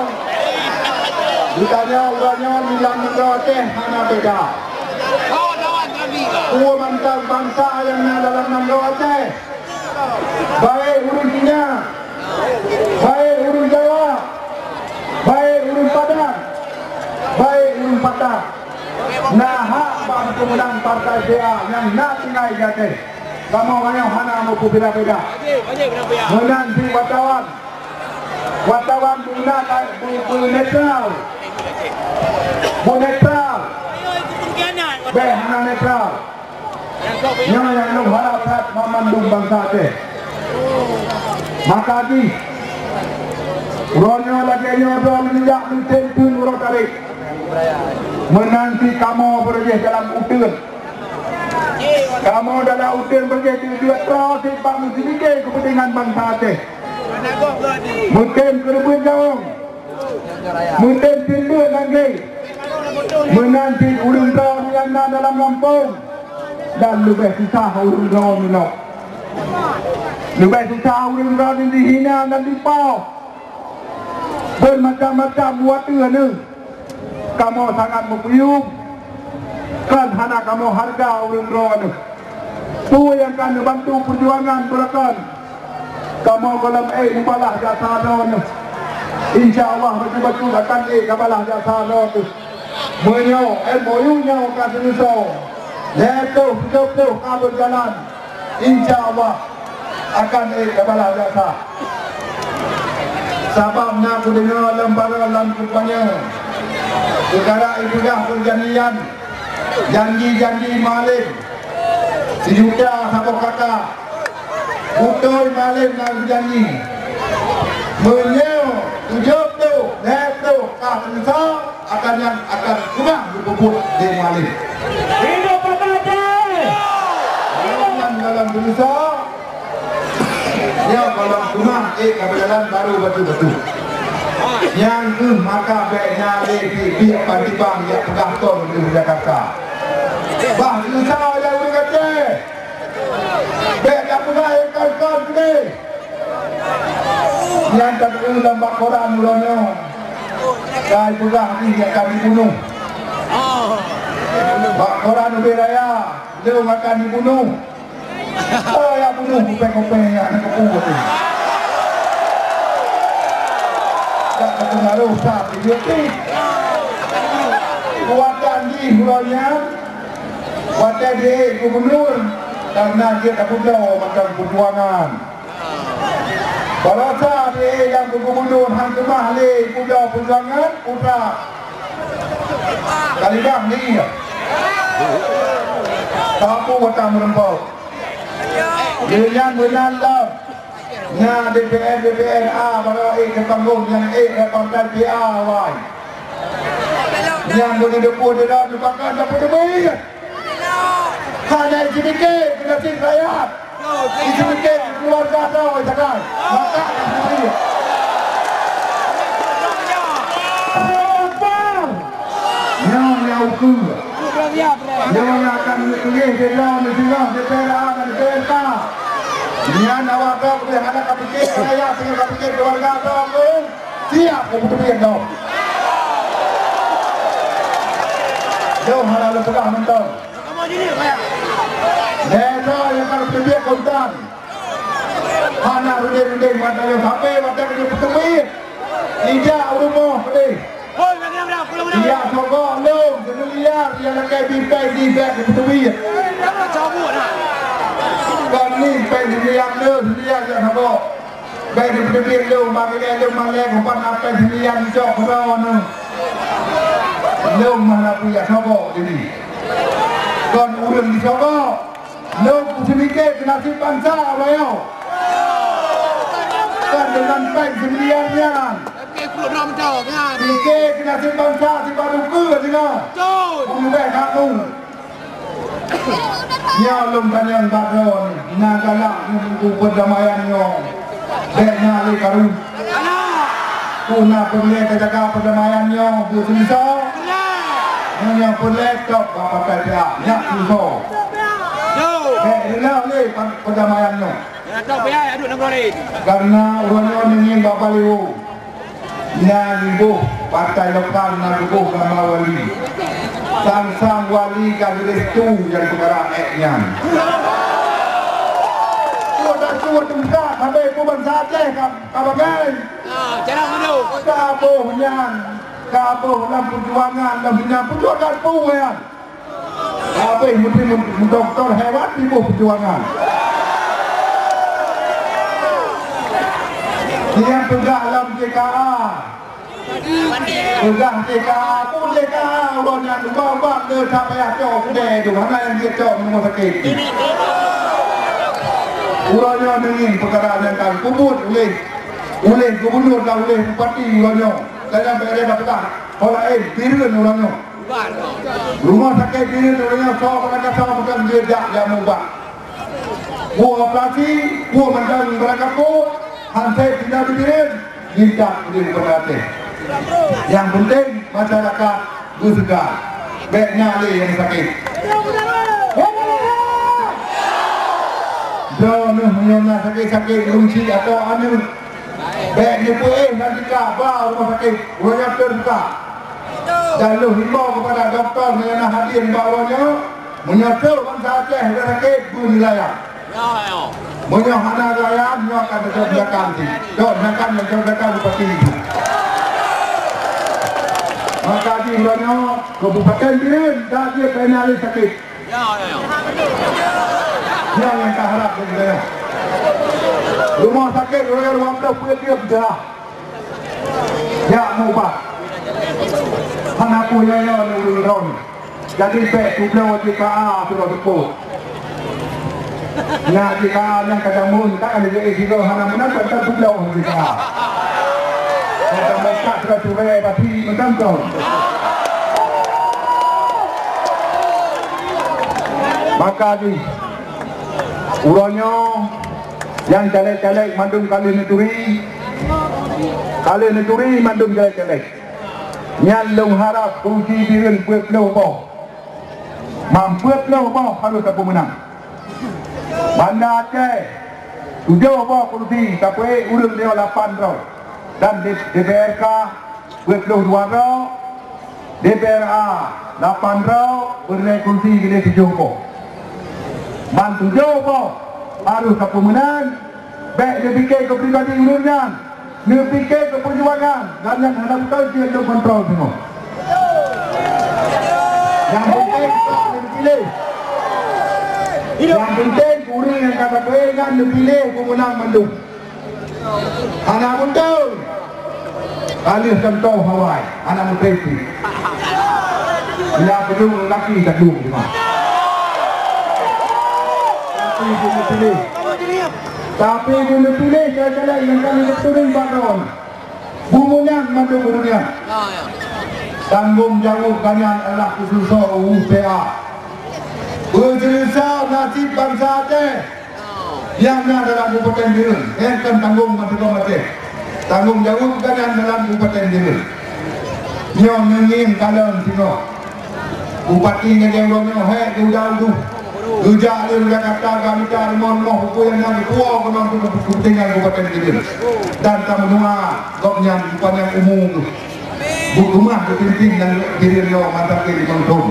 geutanyoe uroe nyoe lam nanggroe Aceh hana beda. Peue mantong bansa nyang na dalam nanggroe Aceh, baik ureuëng Cina, baik ureuëng Jawa, baik ureuëng Padang, baik ureuëng Patang, na hak bak peumeunan partai P A nyang na tinggai di Aceh. Kamoe nyoe hana meupeubeda-beda. Meunan cit wartawan. Wartawan beuna ka-, be-, beunetral. Beunetral. Bék hana netral. Nyoe nyang lôn harab that banmandum bansa Aceh. Maka jih, uroe nyoe lagée nyoe droe meunijak meutem theun uroe tarek. Meunan cit kamoe beureuguih dalam uteuen. Kamoe dalam uteuen beureuguih jeuet droe cit bak meuseudiké keupeuntengan bansa Aceh. Meutem keureubeuen jaweueng. Meutem timbeuet nanggroe. Meunan cit ureuëng droe nyang na dalam gampông. Dan leubeh susah ureuëng droe nyoe. Leubeh susah ureuëng droe dihina dan dipoh. Peuet macam-macam watée neuh kamoe sangat meupuyueng, kan hana kamoe hareuga ureuëng droeneuh. Peue nyang ka neubantu peujuangan beureukan, kamoe gohlom ék meubalah jasa droeneuh. Insya Allah, bacut-bacut akan ék kabalah jasa droeneuh. Meunyoe M O U nyoe ka seuleusoe, lhée ploh tujoh ploh ka beujalan, insya Allah akan ék kabalah jasa. Sabab na kudeungoe lom baroe lam kampanye, peukara ipeugah peurjanjian, janji-janji Mualem, sijuta saboh kata. Beutôi Mualem na geujanji, meunyoe tujoh ploh lhée ploh ka seuleusoe, akan nyan akan kurang geupeubuet lé Mualem. Hidup Partai! Nyan dalam seuleusoe, nyoe gohlom teuma ék ka beujalan baru bacut-bacut. Nyang keuh maka bék na lé biet-biet ban tibang jak peugah kon di Jakarta. Bah seuleusoe lé ureuëng Aceh. Bék tapeugah nyang kon-kon keudeh. Nyang tateupeue lam bak koran uroe nyoe, ka ipeugah jih akan dibunoh. Bak koran ubé raya, lôn akan dibunoh. Oh, ya bunoh kupéng-kupéng nyang keupeue tu. Tak terpengaruh sah di YouTube. Kuatan jih uroe nyan, watée jeuet gubunur, kareuna jeuet tapubloe mantong peujuangan. Baroesa di nyang gubunur han keumah lé publoe peujuangan, putra. Kalidah ni. Tapu watang meureumpok. Lé nyan meunan lom. Na D P R, D P R A baroe ék teupanggong nyang ék lé partai P A awai. Nyang beuneudeuk pun deuda teupakat dapat teubiet. Hana isi pike keu nasib rakyat. Isi pike keu keuluwarga droe sagai. Maka isi pike. Nyoe nyang ukeue. Nyoe nyang akan neutuléh sidroe meusidroe D P R A dan D P R K. Nyan awak droe leubeh hana kapike rakyat, singoh kapike keuluwarga droe. Siap keu peuteubiet nyoe. Nyoe hana lôn peugah mantong. Lhée droe nyang ka peuteubiet kontan. Hana rundeng-rundeng mata nyoe sampai watée keuneuk peuteubiet. Ijak u rumoh keudeh. Ijak sogok lom, seumiliar nyang lakée bipéng di bak peuteubiet. Kon ni péng seumiliar lom, seumiliar jak sogok. Bék dipeuteubiet lôn, bak ilée lôn malée, kumpat na péng seumiliar jicok keudroe neuh. Lôn mah na peue jak sogok jadi. Kon ureuëng jisogok. Lôn kuseumike keu nasib bansa uroe nyoe. Kon deungon péng seumiliar nyan. Pike keu nasib bansa sibaru keue singoh. Beutôi. Meunubeh kamu. Nyoe lôn tanyong bak droe, na galak nibak perdamaian nyoe? Bék na lé karu. Peue na peureulée tajaga perdamaian nyoe beuseuleusoe? Meunyoe peureulée, top bak pakai pihak, nyak seuleusoe. Bék reuloh lé pa-, perdamaian nyoe. Kareuna uroe nyoe neungieng bak baliho. Nyan boh partai lokal na geuboh nama wali. Sang-sang wali ka geurestu nyang peukara ék nyan. Tuan dan tuan teuka sabe peue bansa Aceh ka, ka bagai. Ah, cara mana? Ka boh nyan, ka boh lam peujuangan, lam nyan peujuangan peue nyan? Habéh meuti meu-, meudoktor hewan tiboh peujuangan. Dia peugah lam J K A. Peugah J K A, peue J K A, uroe nyan ubat-ubat le that payah cok keudée tu, hana nyang jeuet cok rumoh sakét. Uroe nyoe neungieng peukara nyang ka geubuet uleh, uleh gubunur dan uleh bupati uroe nyoe. Dan nyang peugah, peugah, ho laén, Bireuen uroe nyoe. Rumoh sakét Bireuen uroe nyoe soe bak gata soe meukeuen geujak jak meuubat. Peue operasi, peue mantong barang gampông, han sép tinggai di Bireuen, lintak di Banda Aceh. Nyang penting masyarakat beuseuga, bék na lé nyang sakét. Droeneuh meunyoe na sakét-sakét, leucik atau aneuk, Bék neupeuéh dan teuka ba rumoh sakét, uroe nyoe teuka. Dan lôn himbau keupada dokto nyang na hadir bak uroe nyoe, meunyoe trok bansa Aceh nyang sakét, beuneulayan. Meunyoe hana layan, nyoe akan teuka tindakan cit. Cok tindakan nyang cok tindakan bupati. Maka jih uroe nyoe, Kabupaten Bireuen, dak jeuet peuéh sakét. Ya, ya, ya. Nyan nyang taharap dari geutanyoe. Rumoh sakét, ureueng rumoh sakét, peue tiep dah. Jak meuubat. Hana peue nyoe-nyoe ureueng droe. Jadi, bék tubloe J K A sidroe seupôt. Nyan J K A nyang ka jameun, tak ada J K A sidroe hana meunan, tak tubloe J K A. Ka meukat sidroe turai bati meunan tu. Maka jih, uroe nyoe nyang caleg-caleg mandum ka lheueh neuturi, ka lheueh neuturi mandum caleg-caleg. Nyan lôn harab kursi Bireuen peuet ploh boh. Ban peuet ploh boh harôh tapeumeunang. Banda Aceh, tujoh boh kursi, tapi ureueng nyoe lapan droe. Dan di D P R K, peuet ploh dua droe, D P R A lapan droe, beureulee kursi jeuet tujoh boh. Ban tujoh boh harôh tapeumeunang, bék neupike keu pribadi ureueng nyan, neupike keu peujuangan, dan nyan hana beutôi jeuet lôn kontrol singoh. Nyang penting, neupiléh. Nyang penting, ureueng nyang ka tapeuéh nyan neupiléh peumeunang mandum. Hana beutôi. Ka lheueh contoh awai, hana meuteupeu. Bila peudong laki ka dong teuma. Tapi beuneupiléh. Tapi beuneupiléh cara-cara nyang ka neuturi bak droe. Bumoe nyan mandum ureueng nyan. Tanggong jaweueb gobnyan adalah keususoe U P A. Beuseuleusoe naseb bansa Aceh. Nyang na dalam Kabupaten Bireuen, eh, kon tanggong bansa Aceh. Tanggong jaweueb gobnyan dalam Kabupaten Bireuen. Nyoe neungieng kalon singoh. Bupati nyang lagèe uroe nyoe hék geuda-udu. Geujak lé Jakarta, geumita rumoh-rumoh peue nyang na geupuwoe keunoe keu kepentingan Kabupaten Bireuen. Dan tameudoa gobnyan geupanjang umu geuh. Beukeumah beutinting dan Bireuen nyoe mantap keu limong thon.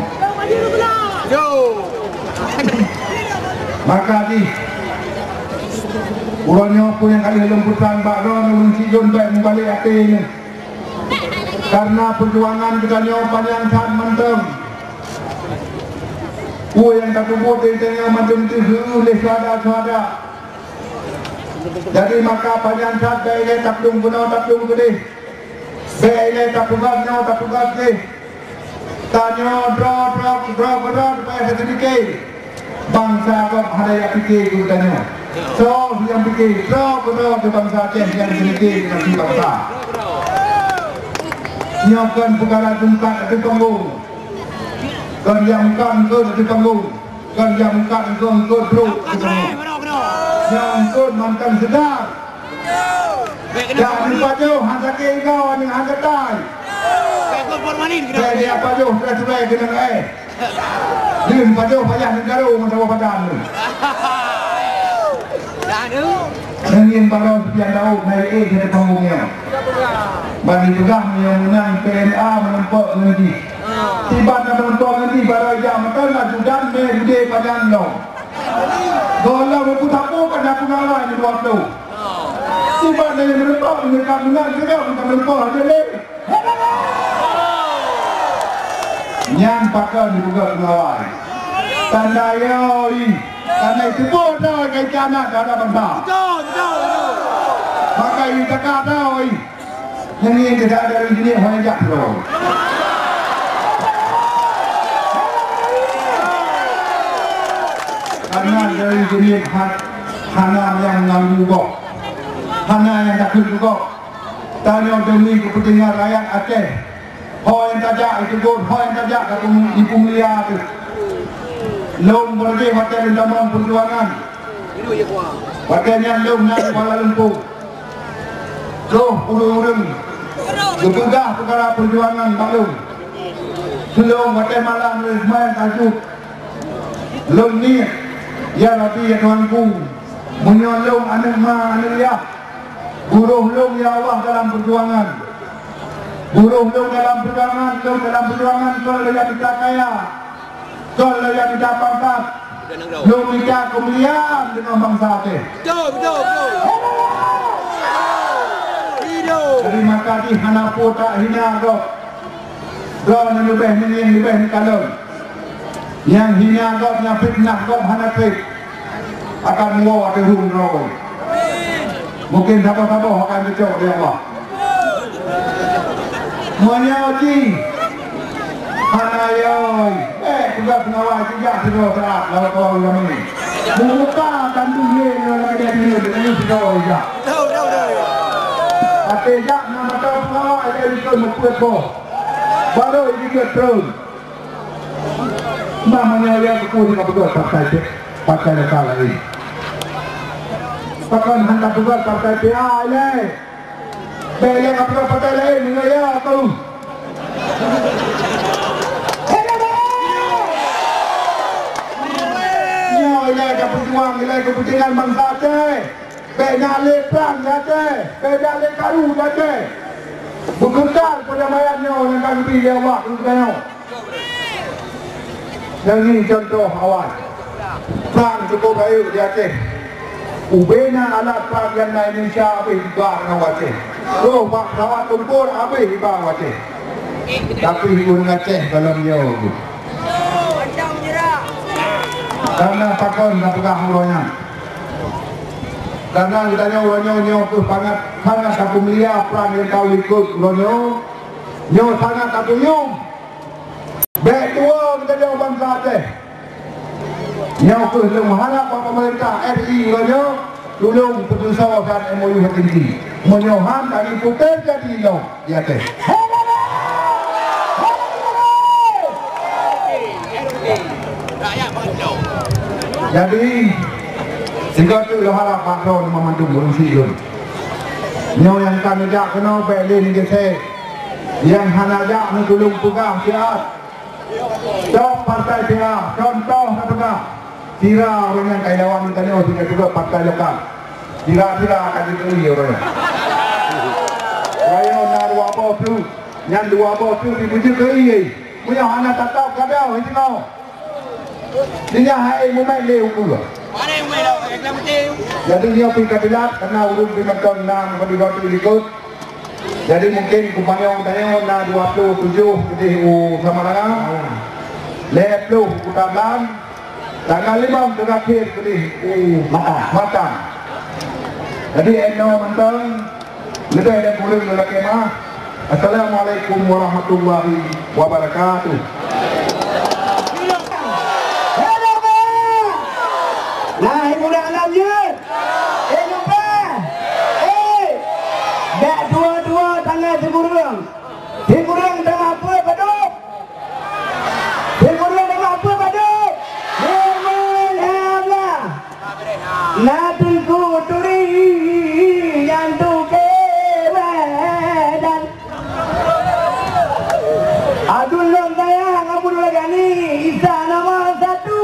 Maka jih, uroe nyoe peue nyang ka lheueh lôn peusan bak droeneuh, lôn cidong bèk mubalek até nyoe. Karena peujuangan geutanyoe panyang that mantong. Peue nyang tateubiet di tanyoe mandum teuheu lé syuhada-syuhada. Jadi maka panyang that bèk ilèe taplueng keunoe taplueng keudeh. Bèk ilèe tapeugah nyoe tapeugah jih. Tanyoe droe, droe, droe, droe, droe, droe, droe, Bansa gob hana jak pike keu geutanyoe. Soe nyang pike, droe keudroe keu bansa Aceh nyang seulidé keu nasib bansa. Nyoe kon peukara tungkat ateueh panggong. Kon nyang mukat eungkôt ateueh panggong. Kon nyang mukat eungkôt-eungkôt brôk ateueh panggong. Nyang eungkôt mantong seudar. Jak neupajoh han sakét igoe nyang han gatai. Bèk neupajoh surai-surai keunong aé. Jeuet pajoh payah neugaro ngon saboh padan tu. Dah tu. Nangin baroe Sufian Daud naik éh keu tanggong nyoe. Ban jipeugah meunyoe meunang P N A meureumpok ngon jih. Sibat na meureumpok ngon jih baroe jak meuton ajudan mé udé pajan lom. Gohlom meupeusapeue kan na peungawai di luwa tu. Sibat na meureumpok meunyoe ka meunang juga bukan meureumpok aja lé. Nyan pakon dipeugah peungawai. Tanda yoi. Tanda teupeue droe ka ica aneuk teuhadap bansa. Betul, betul, betul. Maka ié teuka droe. Nyan ngieng keu dari jeuniet hôi jak droe. Karena dari jeuniet hat-, hana nyang ganggu gob. Hana nyang takot gob. Tanyoe demi kepentingan rakyat Aceh. Ho nyang tajak iteugot, ho nyang tajak ka peumu-, jipeumulia teuh. Lôn beureuguih watèe lôn tamong peujuangan. Watèe nyan lôn na di Kuala Lumpur. Troh ureueng-ureueng geupeugah peukara peujuangan bak lôn. Seulôn watèe malam lôn seumayang tahajud. Lôn niet, "Ya Rabbi, ya Tuhanku, meunyoe lôn aneuk ma, aneuk yah, Uroh lôn ya Allah dalam peujuangan. Uroh lôn dalam peujuangan, lôn dalam peujuangan, kon lôn nyang mita kaya, kon lôn nyang mita pangkat. Lôn mita keumuliaan deungon bansa Aceh. Betul, betul, betul. Hidup. Jadi maka jih hana peue tahina gob. Droeneuh leubeh meungieng, leubeh meukalon. Nyang hina gob, nyang fitnah gob hana treb. Akan woe ateueh rhueng droe. Mungken saboh-saboh akan geucok lé Allah. Meunyoe jih hana yôi, eh, tugaih peungawai jijak sidroe saat lawét awak ulama. Meumuka tantu lé nyoe lagèe dia nyoe, dia nyoe sidroe jak. Até jak na mata peungawai dari tu meupeuet boh. Baru ini dia turun. Namanya ya, aku ni ka peugah partai P-, partai lokal lain. Pakon hana peugah partai P A lain. Bèk lé ka peugah partai lain, nyoe ya aku. Nyoe ilèe ka peujuang, ilèe keupeuntengan bansa Aceh. Bèk na lé prang di Aceh, bèk na lé karu di Aceh. Beukeukai peudamaian nyoe nyang ka geubri lé Allah keu geutanyoe. Nyoe ngieng cuntoh awai. Prang cukup rayeuk di Aceh. Ubena alat prang nyang na Indonesia habéh iba ngon Aceh. Roh bak pesawat tempur habéh iba Aceh. Tapi ureueng Aceh gohlom nyoe. Karena pakon tapeugah uroe nyan. Karena geutanyoe uroe nyoe, nyoe keuh sangat, sangat tapeumulia prang nyang ka likot uroe nyoe. Nyoe sangat tapeuyuem. Bèk tuwoe geutanyoe bansa Aceh. Nyoe keuh lôn meuharap bak pemerintah R I uroe nyoe, tulông peutusoe dan M O U Helsinki. Meunyoe han, tanyoe putôh jadi lom di Aceh. Jadi, sigoe teuk lôn harap bak droeneuh mandum ureueng sileuen. Nyoe nyang ka neujak keunoe bèk lé neugeusé. Nyang hana jak neutulông peugah siat. Cok partai sira, cuntoh tapeugah. Sira ureueng nyang ka ilawan geutanyoe sigoe teuk partai lokal. Sira-sira ka jituri ureueng nyan. Rayeuk na dua boh su, nyan dua boh su jibeujeuet keu ié. Meunyoe hana tatap gadôh, singoh. Singoh hai mumet lé ukeue. Jadi nyoe pih ka teulat, karena ureueng pih mantong na meukeudua likot. Jadi mungkin kutanyoe-tanyoe na dua puluh tujoh keudeh u Samarang, lhèe ploh u Tablang, tanggal limong terakhir keudeh u Matan. Matan. Jadi inoe mantong, leubeh dan kureueng lôn lakèe meu'ah. Assalamualaikum warahmatullahi wabarakatuh. Nah, ibu dah alam jeuet. Eh, lupa. Eh, dak dua-dua tangan sigureueng. Sigureueng teuma peue padub? Sigureueng teuma peue padub? Memang Allah. Na Teungku Turi nyang tuke badan. Adun lôn sayang Abdul Ghani, Isa nomor satu,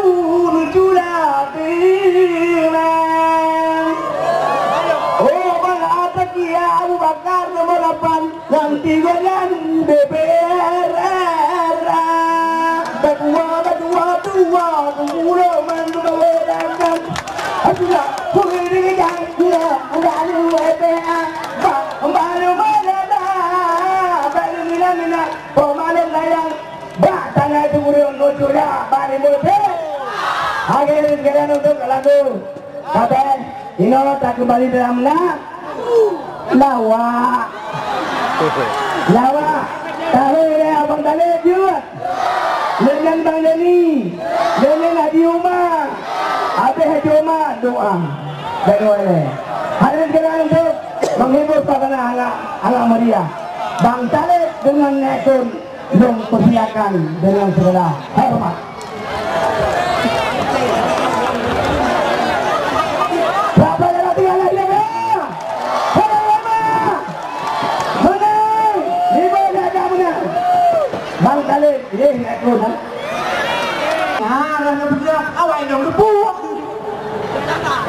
luculah teuma. Oh, Bang Atakia Abu Bakar nomor lapan, nanti goyang D P R. Badua, badua, dua, dua, mandum bawa dagang. Aduh, kulit ini jangan gula, udah anu, E P A. Ba-, baru mana dah, baru mina-mina. Pemalem layang bak tangai tu ureueng nuju dak bak limong ploh. Hadirin sekalian, untuk lagu. Sampai inoe takeumbali dalam na. Lawak. Lawak. Tahu deh Abang Talib jeuet. Dengan Bang Deni. Dengan Haji Umar. Habis Haji Umar doa. Dan wale. Hadirin sekalian, untuk menghibur suasana hangat, hangat meriah. Bang Talib dengan Nek Tun. Lôn persilakan dengan segala hormat. Siapa yang tinggal lagi, ya? Hormat! Menang! Lima darjah menang! Bang Talib, eh, naik turun, ha? Ah, orang yang bergerak, awak yang bergerak.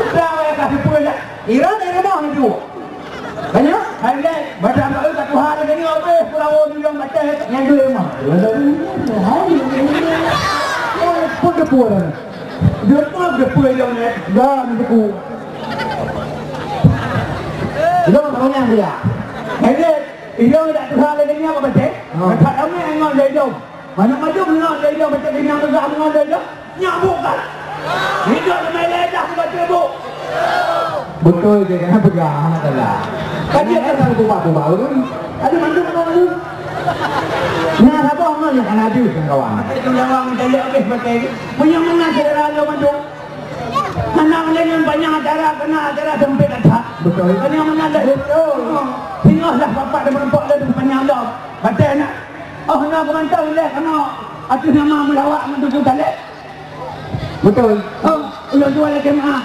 Udah, awak yang kasih pun, ya? Iran dari mana itu? Nyang dua lima. Pun depan. Dia pun depan yang ni. Dah ni depan. Dia orang yang dia. Jadi, dia tak tuha lagi ni apa betul? Ha. Tak ramai yang ngau dia. Mana macam nak dia macam dia nak tuha dengan dia. Nyan bukan. Hidup di Malaya dah bukan tribuk. Beutôi je, kan peugah, hana salah. Kan dia kan buba-buba ureueng. Ada mandum orang tu. Nah, sabar ngon yang hana adil, kawan. Itu lawang dia habis pakai. Punya mana saudara lo mandum? Hana boleh ngon banyak acara, kena acara sempit aja. Betul. Banyak mana dah. Betul. Singoh dah bapak dan merempok dah tu panjang dah. Batai nak. Oh, nak kemantau leh, kena. Atas nama melawak dengan tujuh kali. Betul. Oh, ulun tuan lagi maaf.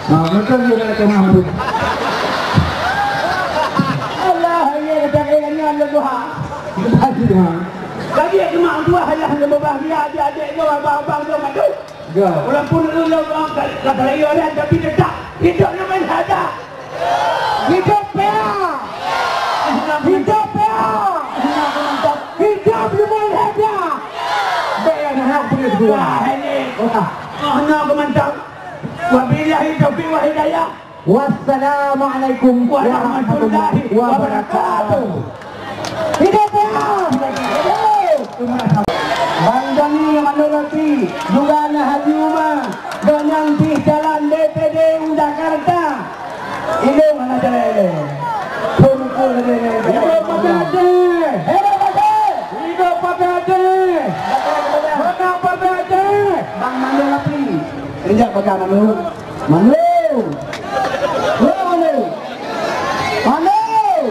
Ha, betul juga lagi maaf tu. Allah, ya, kata dia ni Allah Tuhan. Tadi, ha. Tadi cuma dua hal yang berbahagia, adik-adik tu, abang-abang tu, madu. Ya. Walaupun ulun kata lagi orang, tapi tetap hidup nama ada. Hidup P A! Hidup P A! Hidup Lubang Raja! Baik, anak-anak boleh berdua. Oke. Oh, no, mantap. Wabillahi taufiq wal hidayah. Wassalamualaikum warahmatullahi wabarakatuh. Hidup P A! Hidup! Bang Joni Manuroti, juga anak Haji Umar, gobnyan pih calon D P D u Jakarta. Ilong hana jalan ilong. Tungkul lagi ni. Hidup Partai Aceh! Hidup Partai Aceh! Hidup Partai Aceh! Menang Partai Aceh! Bang Mandor Api. Injak pegang Mandor. Mandor! Woi, Mandor! Mandor!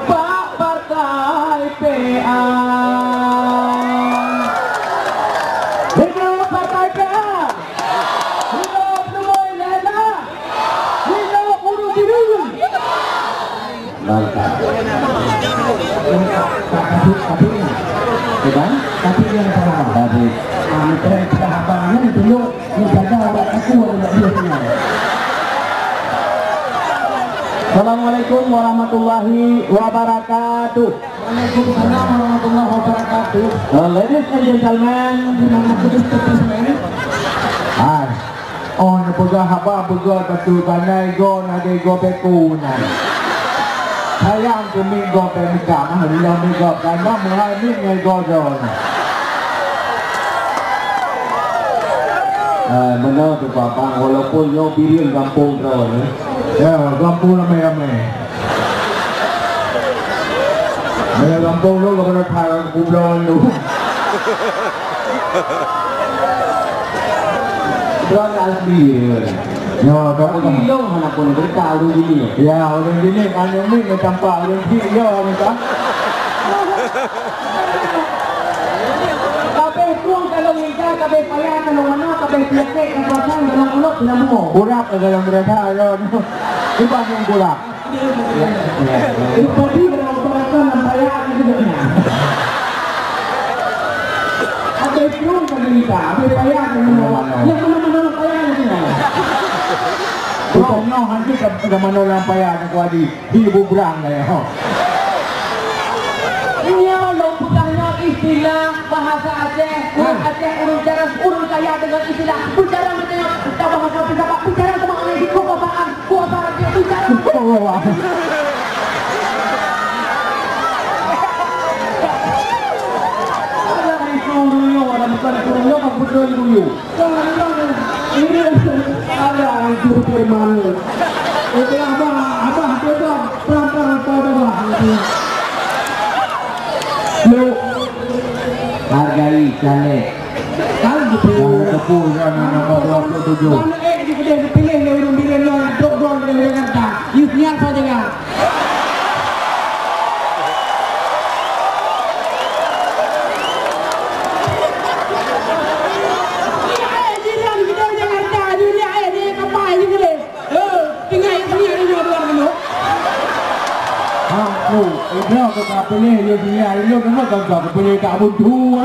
Bak partai P A. Hidup partai P A. Hidup Lubang Raja. Hidup Ureueng Bireuen. Mantap. Tapi, tapi, Iban? Tapi dia salah. Tapi. Ah, mungkin kita abang ni dulu. Assalamualaikum warahmatullahi wabarakatuh. Waalaikumsalam warahmatullahi wabarakatuh. Uh, ladies and gentlemen, hai, oh, neupeugah haba beugöt bacut, banai goe na dai goe beuku nyan. Sayang keu miet gob bak mita, mah lom miet gob, karena meuhai miet ngon gob droe. Eh, meunoe teuh Pak Bang, walaupun nyoe Bireuen gampông droe nyoe. Ya, gampông ramai-ramai. Meunyoe gampông droe, gampông that, gampông droe nyoe. Droe asli. Ya, tapi ilong hana pun berita ureueng gini. Ya, ureueng gini, hana mit meutampa ureueng gini, ya, minta. Kabeh tueng ka lôn lingka, kabeh paya ka lôn manoe, kabeh peunyakét ka kuasa, ka lôn ulok, ka lôn bumoe. Kurap ka lôn rasa, ya. Iban nyang kurap. Upadi dalam perasaan dan paya ka lôn bumoe. Kabeh tueng ka lôn lingka, kabeh paya ka lôn manoe. Nyang mana-mana paya ka lôn bumoe. Bukan nyoh, nanti ka, ka manoe lam paya, ka kuadi. Di bubrang lah ya. Nyoe lôn peugah nyoe istilah bahasa Aceh, ureueng Aceh, ureueng Jaras, ureueng kaya deungon istilah bicara meunyoe ka bahasa filsafat, bicara teuma ngon istilah kuasaan, kuasa rakyat, bicara. Oh, wah. Ada itu dulu, ada bukan dulu, apa betul dulu? Ini ada hancur firman. Itu abah, abah tu dah pelan-pelan pada bah. Lu hargai caleg. Kalau gitu. Yang tepuk tangan nombor dua puluh tujuh. Mana eh di kedai dipilih oleh orang bilang yang dok dok dari Jakarta. Yus niat saja kan. Ha, tu, eh, bro, tu tak boleh, dia punya, dia tu kan tak boleh tak butuh.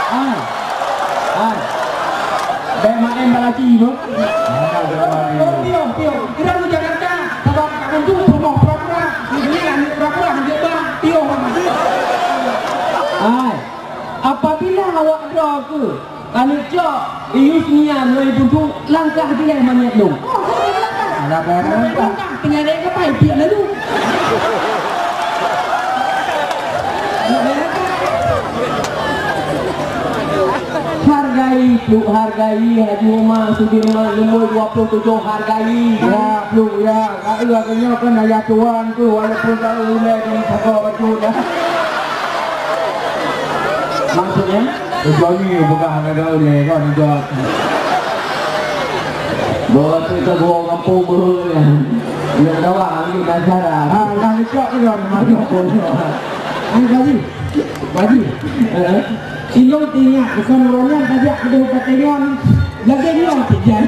Hai. Hai. Bèk main balaci tu. Tiuh, tiuh. Kita di Jakarta, sabab tak butuh, rumah pura-pura. Ini kan pura-pura, dia bang, tiuh. Hai. Apabila awak droe keu aneuk cok, iyuh nyan lôn budu langkah dilèe manyét lôn. Ada barang langkah. Tinggai lé kapai piek lalu. Hargai, Pluk, hargai, Haji Umar Sudirman, nomor dua puluh tujuh, hargai. Ya, Pluk, ya. Ka eu lagèe nyoe kan ayah tuan tu, walaupun ka eu ulèe di sagoe bacut dah. Maksudnya? Johnny peugah hana ada ulèe kan, jawab. Bawa tu ke gua kampung beuh ya. Nak dawa ambil acara. Ha, dah cok ke dah, mana pun. Hai, Haji. Haji. Eh? Ilôn teuingat, bukan ureueng nyan tajak keudeh u Paténgon. Lagèe nyoe cit jai.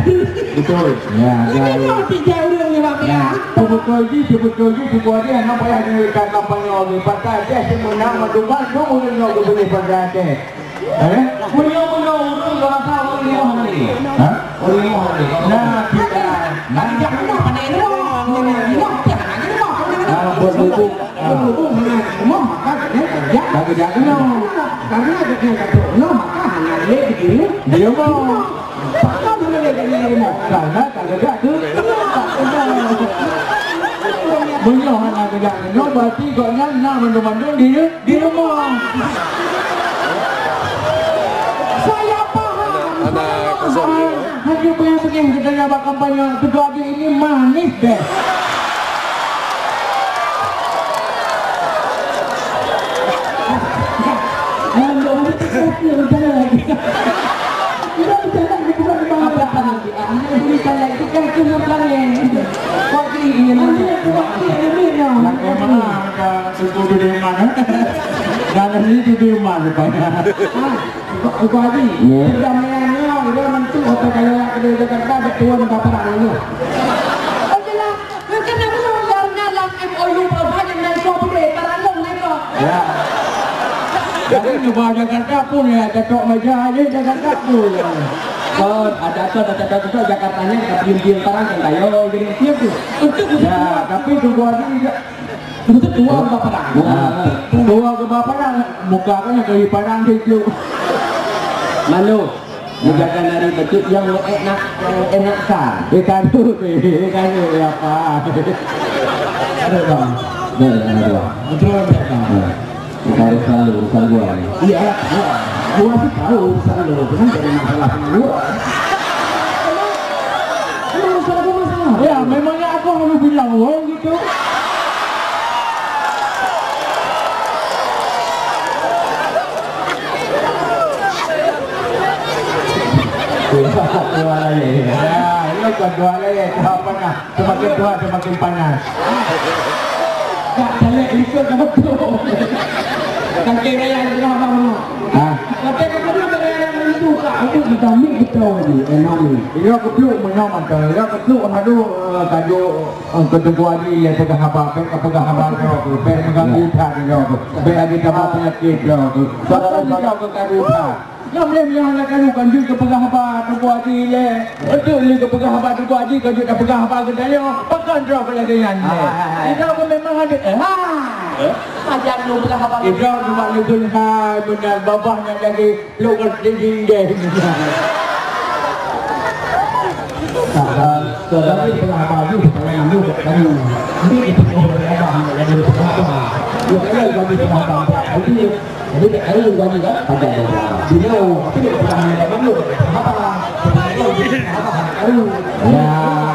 Beutôi. Ya, lagèe nyoe cit jai ureueng nyoe, Pak. Ya, beutôi jih, beutôi jih, beutôi jih, aneuk payah nyoe ka kampanye lagèe. Pasal Aceh simeunang mandum, mandum ureueng nyoe geubeudôh pasal Aceh. Eh? Meunyoe, meunyoe ureueng rasa ureueng nyoe hana lé. Ha? Ureueng nyoe hana lé. Nah, kita. Nah, jangan lupa pada ilmu. Ilmu, ilmu, jangan ilmu. Nah, buat buku. Kalau hubung hana rumoh, maka gobnyan ka geujak. Ka geujak keunoe. Karena gobnyan ka trok keunoe, maka hana lé di dieu. Di rumoh. Pakon hana lé gobnyan di rumoh? Karena ka geujak keu. Meunyoe hana geujak keunoe, berarti gobnyan na mandum-mandum di, di rumoh. Saya paham. Hana, hana kosong dia. Hanya beungéh-beungéh geutanyoe bak kampanye, teugok abéh ini manis deh. Suku Sudirman, eh? Dan ini Sudirman rupanya. Uba Haji, ya. Perdamaian nyoe, dia mentu hotel kaya raya kedua Jakarta, bèk tuan baperan dulu. Oke lah, mungkin aku mau karena lam M O U perubahan yang naik kau boleh, taralong naik kau. Ya. Jadi, cuba Jakarta pun ya, cocok meja aja Jakarta pun. Kon, ada tu, ada cocok Jakarta ni, tapi dia tarang kan tayo, jadi dia tu. Untuk ya, tapi cuba Haji juga. Beutôi, tuwoe keu bapak. Nah, tuwoe keu bapak, muka kan nyang keu padang tu. Malu. Nah. Menjaga nari beutôi nyang enak, enak ka. Eh, kadu, eh, kadu, ya, apa? Ada, Bang. Ada, ada, ada. Betul, ada, Bang. Nah. Bukan urusan lu, urusan gua ni. Iya, gua, gua sih tahu urusan lu, cuman jadi masalah sama gua. Emang urusan gua masalah? Ya, memangnya aku harus bilang, wong gitu. Dua, dua lagi. Ya, ini kan dua lagi. Apa nah? Semakin tua, semakin panas. Tak, tak, ikut ke betul. Kaki raya di rumah, rumah. Ha? Kata kata dia beraya itu, tak, aku kita ambil betul ni, enak ni. Dia kepluk menyaman, dia kepluk hadu, eh, kadu, eh, ke Teungku Haji, ya, peugah haba, pe-, peugah haba, dia tu, pe-, peugah ubat, dia tu. Pe-, lagi tambah penyakit, dia tu. Satu dia ke kadu ubat. Nyang lé meunyoe hana karu kan jeuet keupeugah haba Teungku Haji ilèe. Beutôi lé keupeugah haba Teungku Haji, ka jeuet tapeugah haba geutanyoe. Pakon droe keu lagèe nyan lé. Ah, ah, ah. Idroe keu memang ada, eh, ha. Eh? Pajan lôn peugah haba. Idroe cuma leugeun hai meunan babah nyan lagèe lôn ngon dinding deh. Nah, eh, sebagai peugah haba tu, supaya nyan lôn karu. Ini itu peugah haba, jadi peugah haba. Bukan lagi peugah haba. Jadi, Jadi, tak tahu lagi kan? Ada, ada. Bila, tapi dia pernah ada maklum. Apa? Apa? Apa? Tahu. Ya,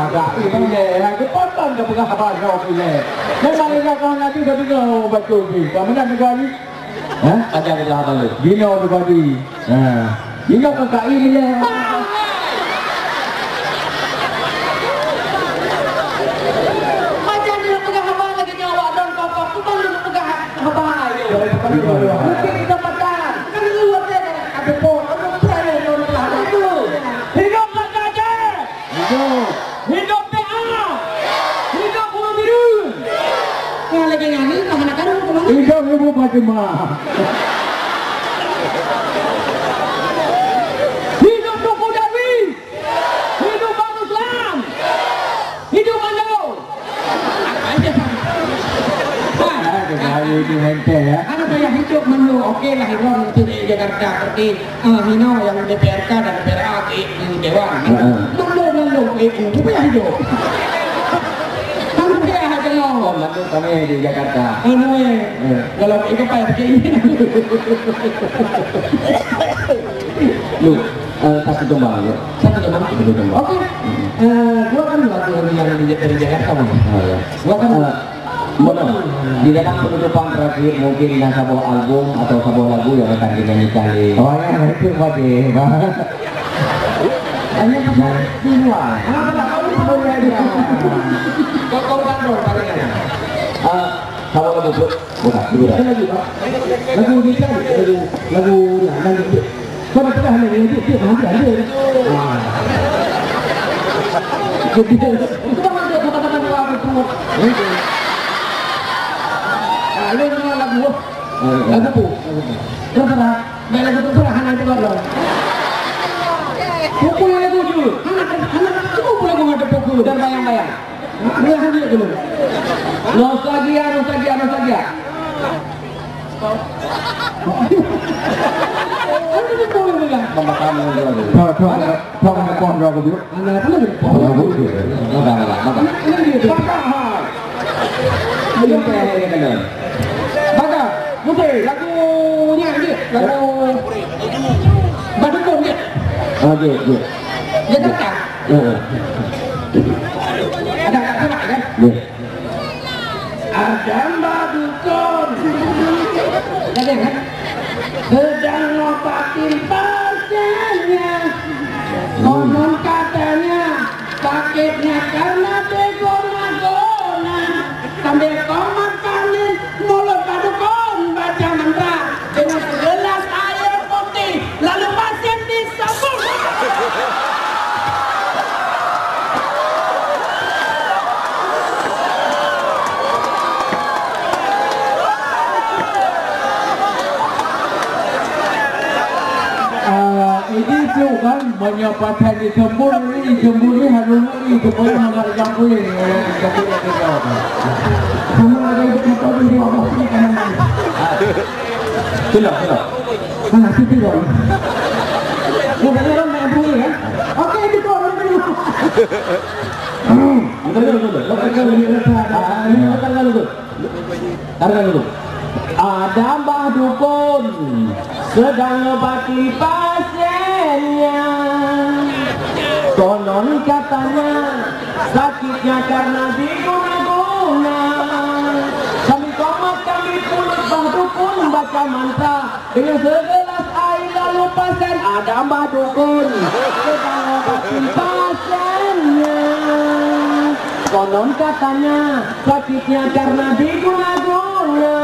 tak. Ini dia, ya, dia potong dia pegang apa, kau pilih. Memang dia kau nanti dah dengar orang baca tu. Kau mana dengar ni? Ha? Ada, ada apa lu? Bila tu tadi? Ha. Bila kau tak ini dia? Macam dia pegang apa lagi nyawa dan kau, kau, kau, kau pegang. Haba, ayo. Mungkin kita pakai. Kan lu ada, ada po, ada po, ada po, ada po. Hidup Raja Aceh! Hidup! Hidup P A! Hidup Buru Biru! Nyan, nyoe hana karu keunoe. Hidup Ibu Fatimah. Hidup Teungku Darwis. Hidup Bang Ruslan. Hidup Mandor. Wah. Ada gaya di Menteng, ya. Ada gaya hidup Mandor. Oke lah, Iron itu di Jakarta, tapi Ah, hino nyang D P R K dan D P R A, eh, dewan. Heeh. Mandum-mandum, eh, eh, payah hidup. Kan payah aja nyoe. Oh, mandum kami di Jakarta. Anu, eh. Eh. Kalau itu payah begini. Lu, eh, satu tembang, ya. Satu tembang? Satu tembang. Oke. Hmm. Eh, dua kan lagu yang di, dari Jakarta, Bang. Oh, ya. Dua kan. Eh, Meunoe, di dalam penutupan terakhir mungkin na saboh album atau saboh lagu yang akan dinyanyi kali. Oh, ya, itu pagi. Hanya di luar. Kenapa tak tahu sebenarnya dia? Kau, kau kan, kau kan. Ah, saboh lagu, Bro. Bukan, dulu dah. Ada lagi, Pak? Lagu kita, lagu, lagu, lagu. Kau dah pedah ni, dia, dia, dia, dia. Ah. Jadi, itu dah masuk kata-kata dua, betul. Ah, lu dengar lagu. Lagu tu. Terserah. Baik lagu tu, terserah, hana itu, Bang. Pukul lagu tu. Hana, hana, cuba pukul lagu, ada pukul. Dan bayang-bayang. Belah dia dulu. Nostalgia, nostalgia, nostalgia. Ada di bawah ni lah. Mama kamu dulu. Tuan, tuan, tuan, tuan, tuan, tuan, tuan. Mana tu lagi? Oh, bagus. Mana dia? Patah. Ayo, saya kena. Patah. Musik. Lagu ni, ni. Lagu Badukun, ni. Ah, dia, dia. Dia tak. Ya. Ada kat sana, kan? Ya. Ada mbah dukun. Ada, kan? Sedang ngobatin pasiennya. Konon katanya, sakitnya karena diguna-guna. Sambil komat kambing, mulut mbah dukun baca mantra. Dengan segelas air putih, lalu pasien disembuhkan. Ah, ini tu kan, meunyoe pasien disembur, ni disembur ni harus ni, supaya mangat jam pulih, eh, jam pulih tu jauh. Sama ada itu, itu, itu, itu, itu, itu. Sudah, sudah. Mana situ, Bang? Bukannya orang nak bunyi, kan? Oke, itu orang dulu. Betul, betul, betul. Betul, betul, betul. Ah, ini betul, betul, betul. Tarik dulu. Ada mbah dukun sedang ngobati pasiennya. Konon katanya, sakitnya karena diguna-guna. Kami komat, kami pulut, mbah dukun baca mantra. Dengan segelas air lalu pasien, ada mbah dukun sedang ngobati pasiennya. Konon katanya, sakitnya karena diguna-guna.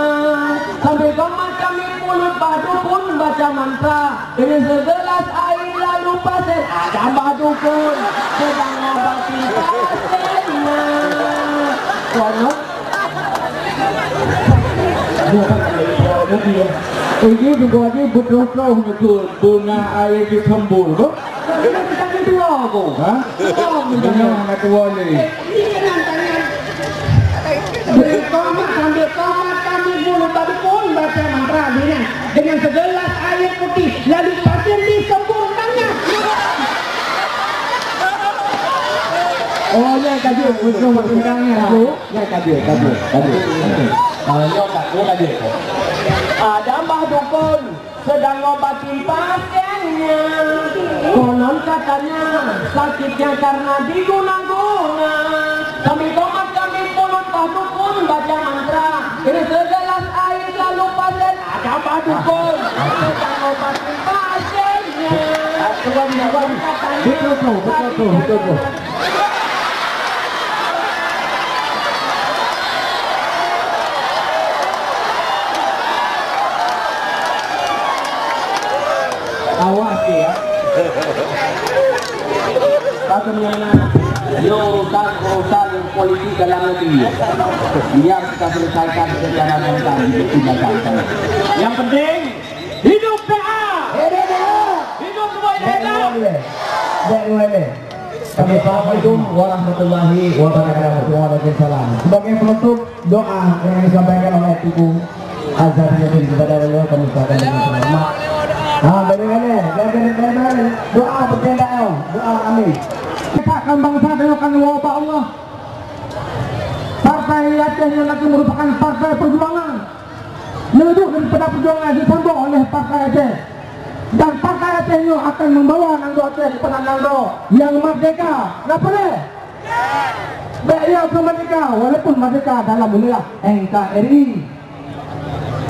Sambil komat kami pulut, mbah dukun baca mantra. Dengan segelas air lalu pasien, ada mbah dukun sedang ngobati pasiennya. Konon Ini juga ni betul-betul nyebut bunga air di sembur tu. Kita ni dua tu. Ha? Dua tu. Bunga anak dua ni. Sambil komat, sambil komat kami mulut tadi pun baca mantra dia. Dengan segelas air putih, lalu pasien disemburkannya. Oh, yang tadi, betul, betul, betul. Nyan ka jeuet, ka jeuet, ka jeuet. Ah, nyoe ka, nyoe ka jeuet. Ada mbah dukun sedang ngobati pasiennya. Konon katanya, sakitnya karena diguna-guna. Kami tomat, kami pulut, mbah dukun baca mantra. Ini segelas air lalu pasien, ada mbah dukun sedang ngobati pasiennya. Konon katanya, betul tu, betul tu, betul tu. Awas ya. Satu menengah. Nyoe urusan-urusan politik dalam negeri. Biar kita selesaikan secara tentang di negara kita. Yang penting, hidup P A! Hidup P A! Hidup semua P A! Assalamualaikum warahmatullahi wabarakatuh. Waalaikumsalam. Sebagai penutup, doa yang disampaikan oleh Teungku Azhar Yasin kepada beliau, kami ucapkan dengan selamat. Ha, dari mana? Dari, dari, dari mana? Doa berkehendak, doa, amin. Kita akan bangsa dan akan wabah Allah. Partai Aceh yang nanti merupakan partai perjuangan. Menuju daripada perjuangan disambung oleh Partai Aceh. Dan Partai Aceh nyoe akan membawa nanggroe Aceh kepada nanggroe yang merdeka. Kenapa ni? Bèk ya keu merdeka, walaupun merdeka dalam wilayah N K R I.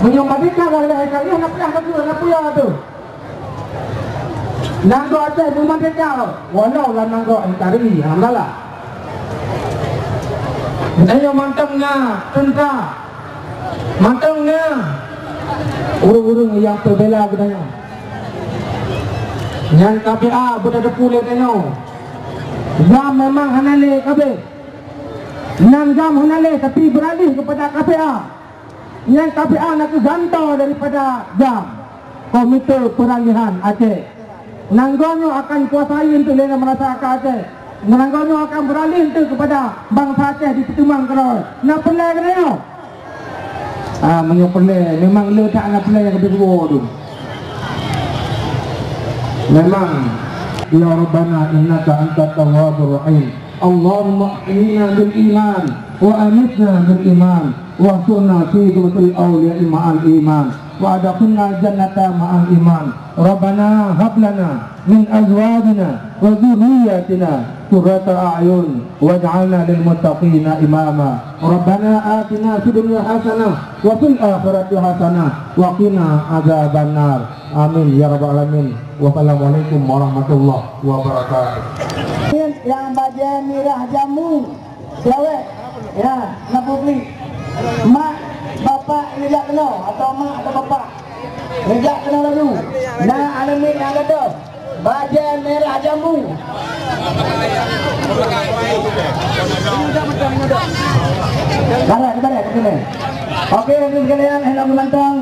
Meunyoe merdeka dalam wilayah N K R I, hana payah lagèe, hana payah tu. Nanggroe Aceh meumerdeka, walau lam nanggroe N K R I, alhamdulillah. Geutanyoe mantong na teuntra, mantong na ureueng-ureueng nyang peubela geutanyoe. Nyan K P A beuteupeue lé geutanyoe. GAM memang hana lé kabeh. Nan GAM hana lé, tapi beuralih keupada K P A. Nyang K P A na kheueh gantoe daripada GAM, Komite Peuralihan Aceh. Nanggroe nyoe akan kuasai eunteuk lé masyarakat Aceh. Nanggroe nyoe akan beuralih eunteuk keupada bansa Aceh di siteumang keudroe. Na peureulèe keunoe? Ah, meunyoe peureulèe, memang le that na peureulèe nyang keudua tu. Memang, ya Rabbana innaka antat tawwabur rahim. Allahumma ahyina bil iman, wa amitna bil iman, wa ahsyurna fi zumratil awliya ma'al iman, wa adkhilna jannata ma'al iman. Rabbana hab lana min azwajina wa dzurriyyatina qurrata a'yun waj'alna lil muttaqina imama. Rabbana atina fid dunya hasanah wa fil akhirati hasanah wa qina adzabannar. Amin ya rabbal alamin. Wassalamualaikum warahmatullahi wabarakatuh. Yang bajèe mirah jambu, cewek, ya, na publik. Mak, bapak, neujak keunoe, atau mak atau bapak, neujak keunoe laju. Na aneuk miet nyang gadôh bajèe mirah jambu. Barat, barat, oke. Oke, hadirin sekalian, hendak meunantang